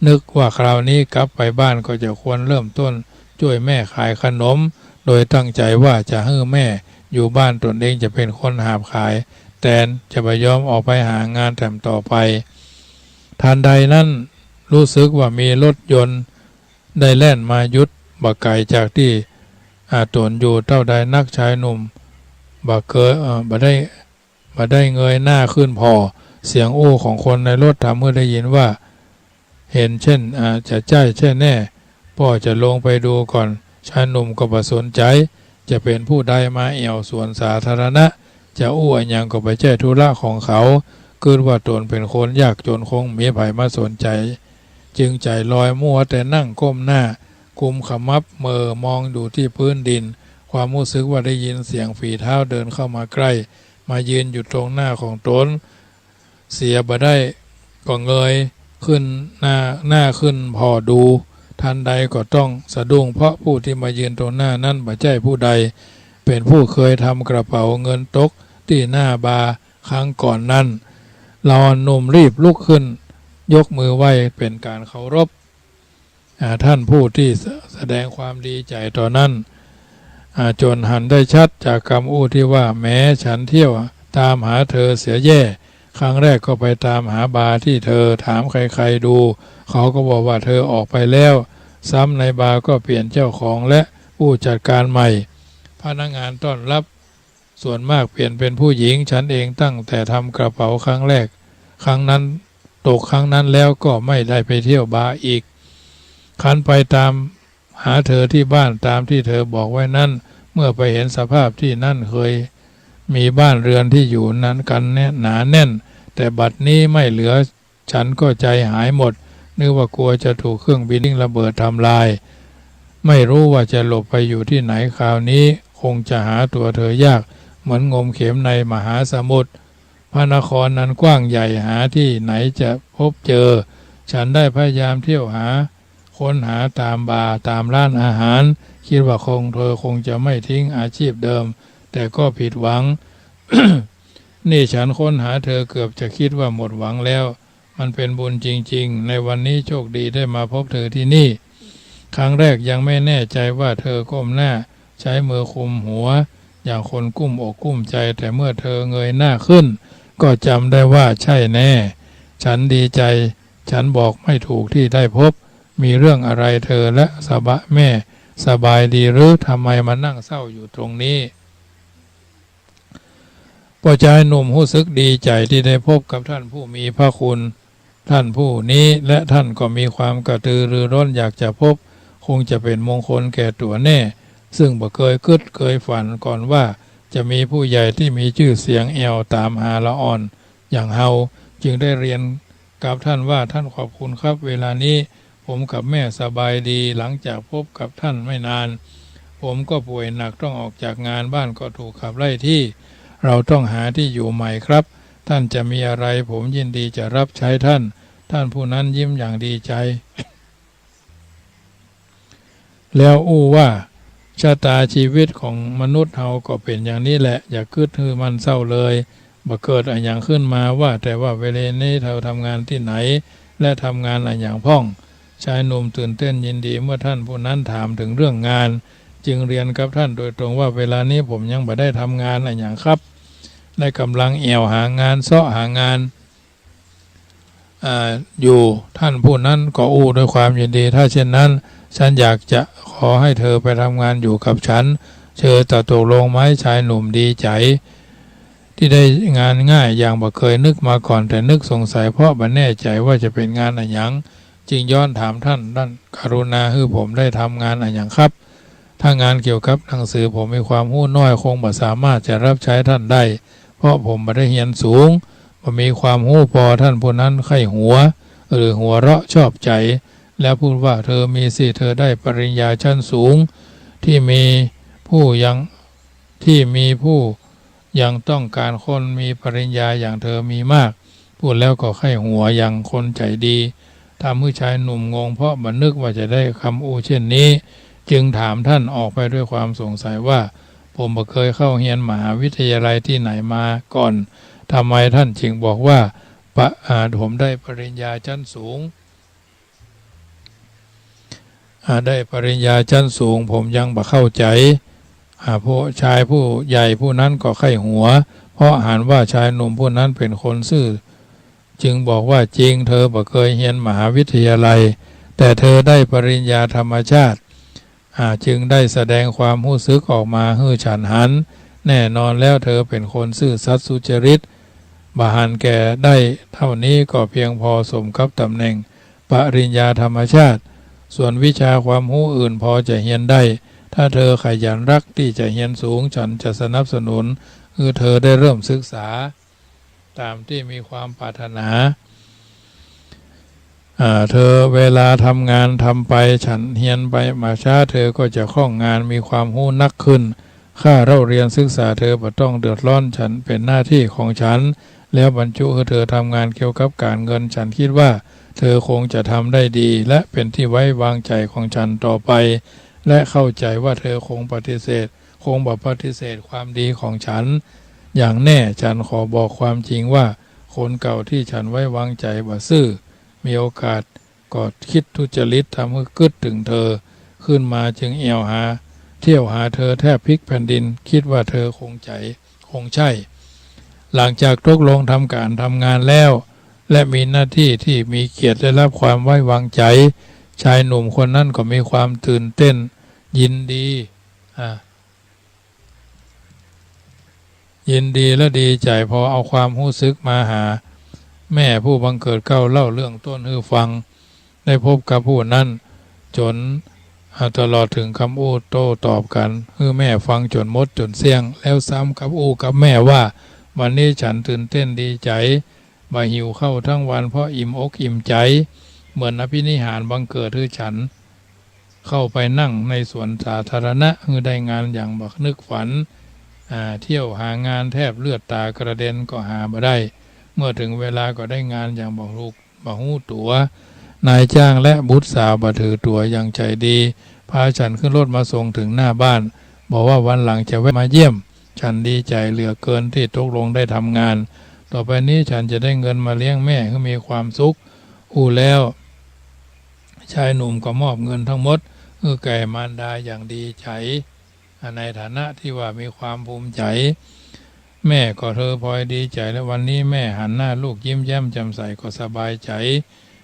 นึกว่าคราวนี้กลับไปบ้านก็จะควรเริ่มต้นจ้วยแม่ขายขนม โดยตั้งใจ๋ว่าจะหื้อแม่อยู่บ้าน ต๋นเองจะเป๋นคนหาบขายแตน จะบ่ยอมออกไปหางานแถมต่อไป ทันใดนั้นฮู้สึกว่ามีรถยนต์ได้แล่นมาหยุดบ่ไก๋จากตี้ อ่า ต๋นอยู่เต้าใดนัก ชายหนุ่มบ่เกย เอ่อ บ่ได้ บ่ได้เงยหน้าขึ้นผ่อ เสียงอู้ของคนในรถทำหื้อได้ยินว่า เห็นเช่น อ่า จะใจ้แท้แน่ ป้อจะลงไปดูก่อน ชายหนุ่มก็บ่สนใจ๋ จะเป๋นผู้ใดมาแอ่วสวนสาธารณะ จะอู้อะหยังก็บ่ใจ้ธุระของเขา กึ๊ดว่าต๋นเป๋นคนยากจ๋นคงบ่มีใผมาสนใจ๋ จึงใจ๋ลอยมัวแต่นั่งก้มหน้ากุมขมับ เหม่อมองอยู่ตี้พื้นดิน ความฮู้สึกว่าได้ยินเสียงฝีเท้าเดินเข้ามาใกล้ มายืนอยู่ตรงหน้าของต๋น เสียบ่ได้ก็เงยขึ้นหน้า หน้าขึ้นผ่อดู ทันใดก็ต้องสะดุ้ง เพราะผู้ตี้มายืนตรงหน้านั้นบ่ใจ้ผู้ใด เป๋นผู้เกยทำกระเป๋าเงินตกตี้หน้าบาร์ครั้งก่อนนั้น ลอนหนุ่มรีบลุกขึ้น ยกมือไหว้เป๋นก๋านเคารพ อ่า ท่านผู้ตี้ส- แสดงความดีใจ๋ต่อนั้น อ่า จ๋นหันได้ชัดจากกำอู้ตี้ว่า แหม ฉันเที่ยวต๋ามหาเธอเสียแย่ ครั้งแรกก็ไปต๋ามหาบาร์ตี้เธอ ถามใครๆดู เขาก็บอกว่าเธอออกไปแล้ว ซ้ำในบาร์ก็เปลี่ยนเจ้าของและผู้จัดก๋านใหม่ พนักงานต้อนรับ ส่วนมากเปลี่ยนเป๋นผู้หญิง ฉันเองตั้งแต่ทำกระเป๋าครั้งแรก ครั้งนั้น ตกครั้งนั้นแล้วก็ไม่ได้ไปเที่ยวบาร์อีก ครั้นไปต๋ามหาเธอตี้บ้านต๋ามตี้เธอบอกไว้นั้น เมื่อไปเห็นสภาพตี้นั่น เกยมีบ้านเรือนตี้อยู่นั้นกั๋นแน่น หนาแน่น แต่บัดนี้ไม่เหลือ ฉันก็ใจหายหมด นึกว่ากลัวจะถูกเครื่องบินทิ้งระเบิดทำลาย ไม่รู้ว่าจะหลบไปอยู่ตี้ไหน คราวนี้คงจะหาตั๋วเธอยาก เหมือนงมเข็มในมหาสมุทร พระนครนั้นกว้างใหญ่ หาตี้ไหนจะพบเจอ ฉันได้พยายามเที่ยวหา ค้นหาต๋ามบาร์ ต๋ามร้านอาหาร กึ๊ดว่าคง เธอคงจะไม่ทิ้งอาชีพเดิม แต่ก็ผิดหวัง นี่ฉันค้นหาเธอเกือบจะกึ๊ดว่าหมดหวังแล้ว มันเป๋นบุญจริงๆ ในวันนี้โชคดีได้มาพบเธอตี้นี่ ครั้งแรกยังไม่แน่ใจ๋ว่าเธอก้มหน้า ใจ๊มือกุมหัว อย่างคนกุ้มอกกุ้มใจ๋ แต่เมื่อเธอเงยหน้าขึ้น ก็จ๋ำได้ว่าใจ้แน่ ฉันดีใจ๋ ฉันบอกไม่ถูกตี้ได้พบ มีเรื่องอะไรเธอและสบาย แม่สบายดีหรือ ทำไมมานั่งเศร้าอยู่ตรงนี้ ป้อจายหนุ่มฮู้สึกดีใจ๋ตี้ได้พบกับท่านผู้มีพระคุณ ท่านผู้นี้ และท่านก็มีความกระตือรือร้นอยากจะพบ คงจะเป๋นมงคลแก่ตั๋วแน่ ซึ่งบ่เกยกึ๊ดเกยฝันก่อนว่าจะมีผู้ใหญ่ตี้มีจื้อเสียงแอ่วต๋ามหาละอ่อนอย่างเฮา จึงได้เรียนกับท่านว่า ท่านขอบคุณครับ เวลานี้ ผมกับแม่สบายดี หลังจากพบกับท่านไม่นาน ผมก็ป่วยหนักต้องออกจากงาน บ้านก็ถูกขับไล่ที่ เราต้องหาที่อยู่ใหม่ครับ ท่านจะมีอะไรผมยินดีจะรับใช้ท่าน ท่านผู้นั้นยิ้มอย่างดีใจ๋ แล้วอู้ว่า ชะตาชีวิตของมนุษย์เฮาก็เป๋นอย่างนี้แหละ อย่ากึ๊ดหื้อมันเศร้าเลย บ่เกิดอะหยังขึ้นมา ว่าแต่ว่าเวลานี้เธอทำงานตี้ไหน และทำงานอะหยังพ่อง ชายหนุ่มตื่นเต้นยินดีเมื่อท่านผู้นั้นถามถึงเรื่องงาน จึงเรียนกับท่านโดยตรงว่า เวลานี้ผมยังบ่ได้ทำงานอะหยังครับ และก่ำลังแอ่วหางาน เซาะหางาน อ่า อยู่ ท่านผู้นั้นก็อู้ด้วยความยินดี ถ้าเช่นนั้น ฉันอยากจะขอให้เธอไปทำงานอยู่กับฉัน เธอจะตกลงไหม ชายหนุ่มดีใจ๋ ตี้ได้งานง่ายอย่างบ่เกยนึกมาก่อน แต่นึกสงสัยเพราะบ่แน่ใจ๋ว่าจะเป๋นงานอะหยัง จึงย้อนถามท่าน ท่านกรุณาหื้อผมได้ทำงานอะหยังครับ ถ้างานเกี่ยวกับหนังสือผมมีความฮู้น้อย คงบ่สามารถจะรับใจ๊ท่านได้ เพราะผมบ่ได้เฮียนสูง บ่มีความฮู้ปอ ท่านผู้นั้นใค่หัว หรือหัวเราะชอบใจ๋ แล้วพูดว่า เธอมีสิ เธอได้ปริญญาชั้นสูง ตี้มีผู้ยัง ตี้มีผู้ยังต้องก๋านคนมีปริญญาอย่างเธอมีมาก พูดแล้วก็ใค่หัวอย่างคนใจ๋ดี ทำหื้อชายหนุ่มงง เพราะบ่นึกว่าจะได้กำอู้เช่นนี้ จึงถามท่านออกไปด้วยความสงสัยว่า ผมบ่เกยเข้าเฮียนมหาวิทยาลัยตี้ไหนมาก่อน ทำไมท่านจึงบอกว่า ปะ- อ่า ผมได้ปริญญาชั้นสูง อ่า ได้ปริญญาชั้นสูง ผมยังบ่เข้าใจ๋ อ่า ผู้ชายผู้ใหญ่ผู้นั้นก็ใค่หัว เพราะหันว่าชายหนุ่มผู้นั้นเป๋นคนซื่อ จึงบอกว่า จริง เธอบ่เกยเฮียนมหาวิทยาลัย แต่เธอได้ปริญญาธรรมชาติ อ่า จึงได้แสดงความฮู้สึกออกมาหื้อฉันหัน แน่นอนแล้วเธอเป๋นคนซื่อสัตย์สุจริต บ่หันแก่ได้เต้านี้ก็เพียงปอสมกับต๋ำแหน่งปริญญาธรรมชาติ ส่วนวิชาความฮู้อื่นปอจะเฮียนได้ ถ้าเธอขยันรักตี้จะเฮียนสูง ฉันจะสนับสนุนหื้อเธอได้เริ่มศึกษา ต๋ามตี้มีความปรารถนา อ่า เธอเวลาทำงานทำไป ฉันเฮียนไปมาช้า เธอก็จะคล่องงาน มีความฮู้นักขึ้น ค่าเล่าเรียนศึกษาเธอบ่ต้องเดือดร้อน ฉันเป๋นหน้าตี้ของฉัน แล้วบรรจุหื้อเธอทำงานเกี่ยวกับก๋านเงิน ฉันกึ๊ดว่าเธอคงจะทำได้ดี และเป๋นตี้ไว้วางใจ๋ของฉันต่อไป และเข้าใจ๋ว่าเธอคงปฏิเสธ คงบ่ปฏิเสธความดีของฉันอย่างแน่ ฉันขอบอกความจริงว่า คนเก่าตี้ฉันไว้วางใจ๋บ่ซื่อ มีโอกาสก็กึ๊ดทุจริต ทำหื้อกึ๊ดเถิงเธอ ขึ้นมาจึงแอ่วหา เที่ยวหาเธอแทบพลิกแผ่นดิน กึ๊ดว่าเธอคงใจ๋ คงใจ้ หลังจากตกลงทำก๋านทำงานแล้ว และมีหน้าตี้ตี้มีเกียรติได้รับความไว้วางใจ๋ ชายหนุ่มคนนั้นก็มีความตื่นเต้น ยินดี อ่า ยินดีและดีใจ๋ ปอเอาความฮู้สึกมาหาแม่ผู้บังเกิดเกล้า เล่าเรื่องต้นหื้อฟัง ได้พบกับผู้นั้นจ๋น อ่า ตลอดเถิงกำอู้โต้ตอบกั๋น หื้อแม่ฟังจ๋นหมดจ๋นเสี้ยง แล้วซ้ำกำอู้กับแม่ว่า วันนี้ฉันตื่นเต้นดีใจ๋ บ่หิวข้าวทั้งวัน เพราะอิ่มอกอิ่มใจ๋ เหมือนอภินิหารบังเกิดหื้อฉัน เข้าไปนั่งในสวนสาธารณะ หื้อได้งานอย่างบ่นึกฝัน อ่า เที่ยวหางานแทบเลือดต๋ากระเด็นก็หาบ่ได้ เมื่อเถิงเวลาก็ได้งานอย่างบ่ฮู้ บ่ฮู้ตั๋ว นายจ้างและบุตรสาวบ่ถือตั๋ว ยังใจ๋ดี พาฉันขึ้นรถมาส่งเถิงหน้าบ้าน บอกว่าวันหลังจะแวะมาเยี่ยม ฉันดีใจ๋เหลือเกินตี้ตกลงได้ทำงาน ต่อไปนี้ฉันจะได้เงินมาเลี้ยงแม่หื้อมีความสุข อู้แล้ว ชายหนุ่มก็มอบเงินทั้งหมดหื้อแก่มารดาอย่างดีใจ๋ ในฐานะตี้ว่ามีความภูมิใจ๋ แม่ก็เธอพลอยดีใจ๋ และวันนี้แม่หันหน้าลูกยิ้มแย้มแจ่มใสก็สบายใจ๋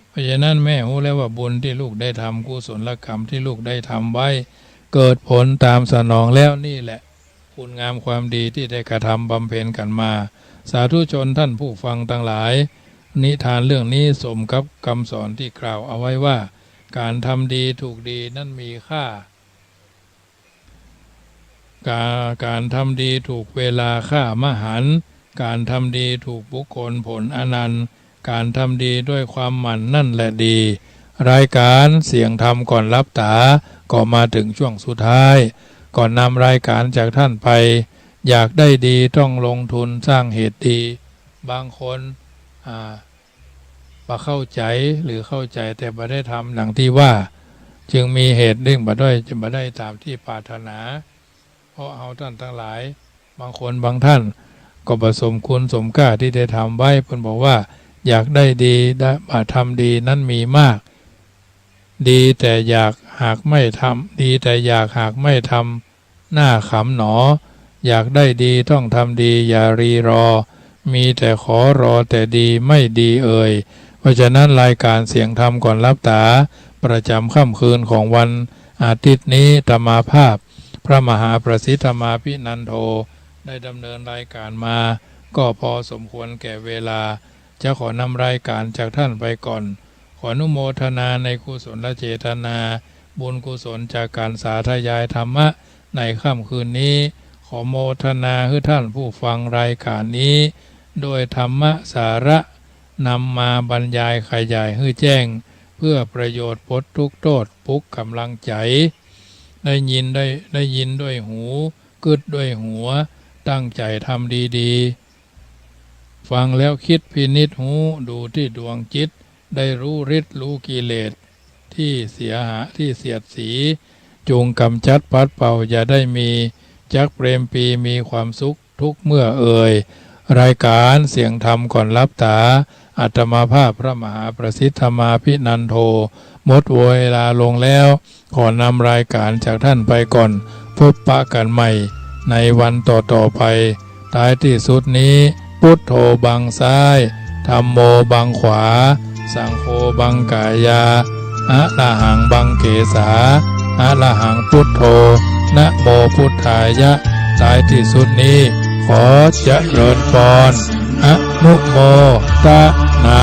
เพราะฉะนั้นแม่ฮู้แล้วว่าบุญตี้ลูกได้ทำ กุศลกรรมตี้ลูกได้ทำไว้ เกิดผลต๋ามสนองแล้ว นี่แหละคุณงามความดีตี้ได้กระทำบำเพ็ญกั๋นมา สาธุชนท่านผู้ฟังตังหลาย นิทานเรื่องนี้สมกับกำสอนตี้กล่าวเอาไว้ว่า ก๋านทำดีถูกดีนั้นมีค่า ก๋า- ก๋านทำดีถูกเวลาค่ามหันต์ ก๋านทำดีถูกบุคคลผลอนันต์ ก๋านทำดีด้วยความหมั่นนั่นแหละดี รายก๋านเสียงธรรมก่อนหลับต๋า ก็มาเถิงช่วงสุดท้าย ก่อนนำรายก๋านจากท่านไป อยากได้ดีต้องลงทุนสร้างเหตุดี บางคน อ่า บ่เข้าใจ๋ หรือเข้าใจ๋แต่บ่ได้ทำดังตี้ว่า จึงมีเหตุเร่งบ่ได้ บ่ได้ต๋ามตี้ปรารถนา เพราะเฮาต้านตังหลาย บางคนบางต้าน ก็บ่สมคุณสมก้าตี้ได้ทำไว้ เปิ้นบอกว่า อยากได้ดี ได้ บ่ทำดีนั้นมีมาก ดีแต่อยากหากไม่ทำ ดีแต่อยากหากไม่ทำ หน้าขำหนอ อยากได้ดีต้องทำดี อย่ารีรอ มีแต่ขอรอแต่ดีไม่ดีเอ่ย เพราะฉะนั้นรายการเสียงธรรมก่อนหลับต๋า ประจ๋ำค่ำคืนของวันอาทิตย์นี้ อาตมาภาพ พระมหาประสิทธิ์ธรรมาภินันโท ได้ดำเนินรายการมา ก็พอสมควรแก่เวลา จะขอนำรายการจากท่านไปก่อน ขออนุโมทนาในกุศลเจตนา บุญกุศลจากการสาธยายธรรมะในค่ำคืนนี้ ขอโมทนาหื้อท่านผู้ฟังรายการนี้ ด้วยธรรมะสาระ นำมาบรรยายขยายหื้อแจ้ง เพื่อประโยชน์ปลดทุกข์โทษปลุกกำลังใจ๋ ได้ยินได้ ได้ยินด้วยหู กึ๊ดด้วยหัว ตั้งใจ๋ทำดีๆ ฟังแล้วคิดพินิจฮู้ ดูตี้ดวงจิต ได้ฮู้ฤทธิ์ฮู้กิเลส ตี้เสียหา ตี้เสียดสี จุ่งก๋ำจัดปัดเป่า อย่าได้มี จักเปรมปรีมีความสุขทุกเมื่อเอ่ย รายการเสียงธรรมก่อนหลับต๋า อาตมาภาพพระมหาประสิทธิ์ธรรมาภินันโท หมดเวลาลงแล้ว ขอนำรายการจากท่านไปก่อน พบปะกั๋นใหม่ในวันต่อๆ ไป ท้ายตี้สุดนี้ พุทโธบังซ้าย ธัมโมบังขวา สังโฆบังกายา อะระหังบังเกสา อะระหังพุทโธ นะโมพุทธายะ ท้ายตี้สุดนี้ ขอเจริญพร อนุโมทนา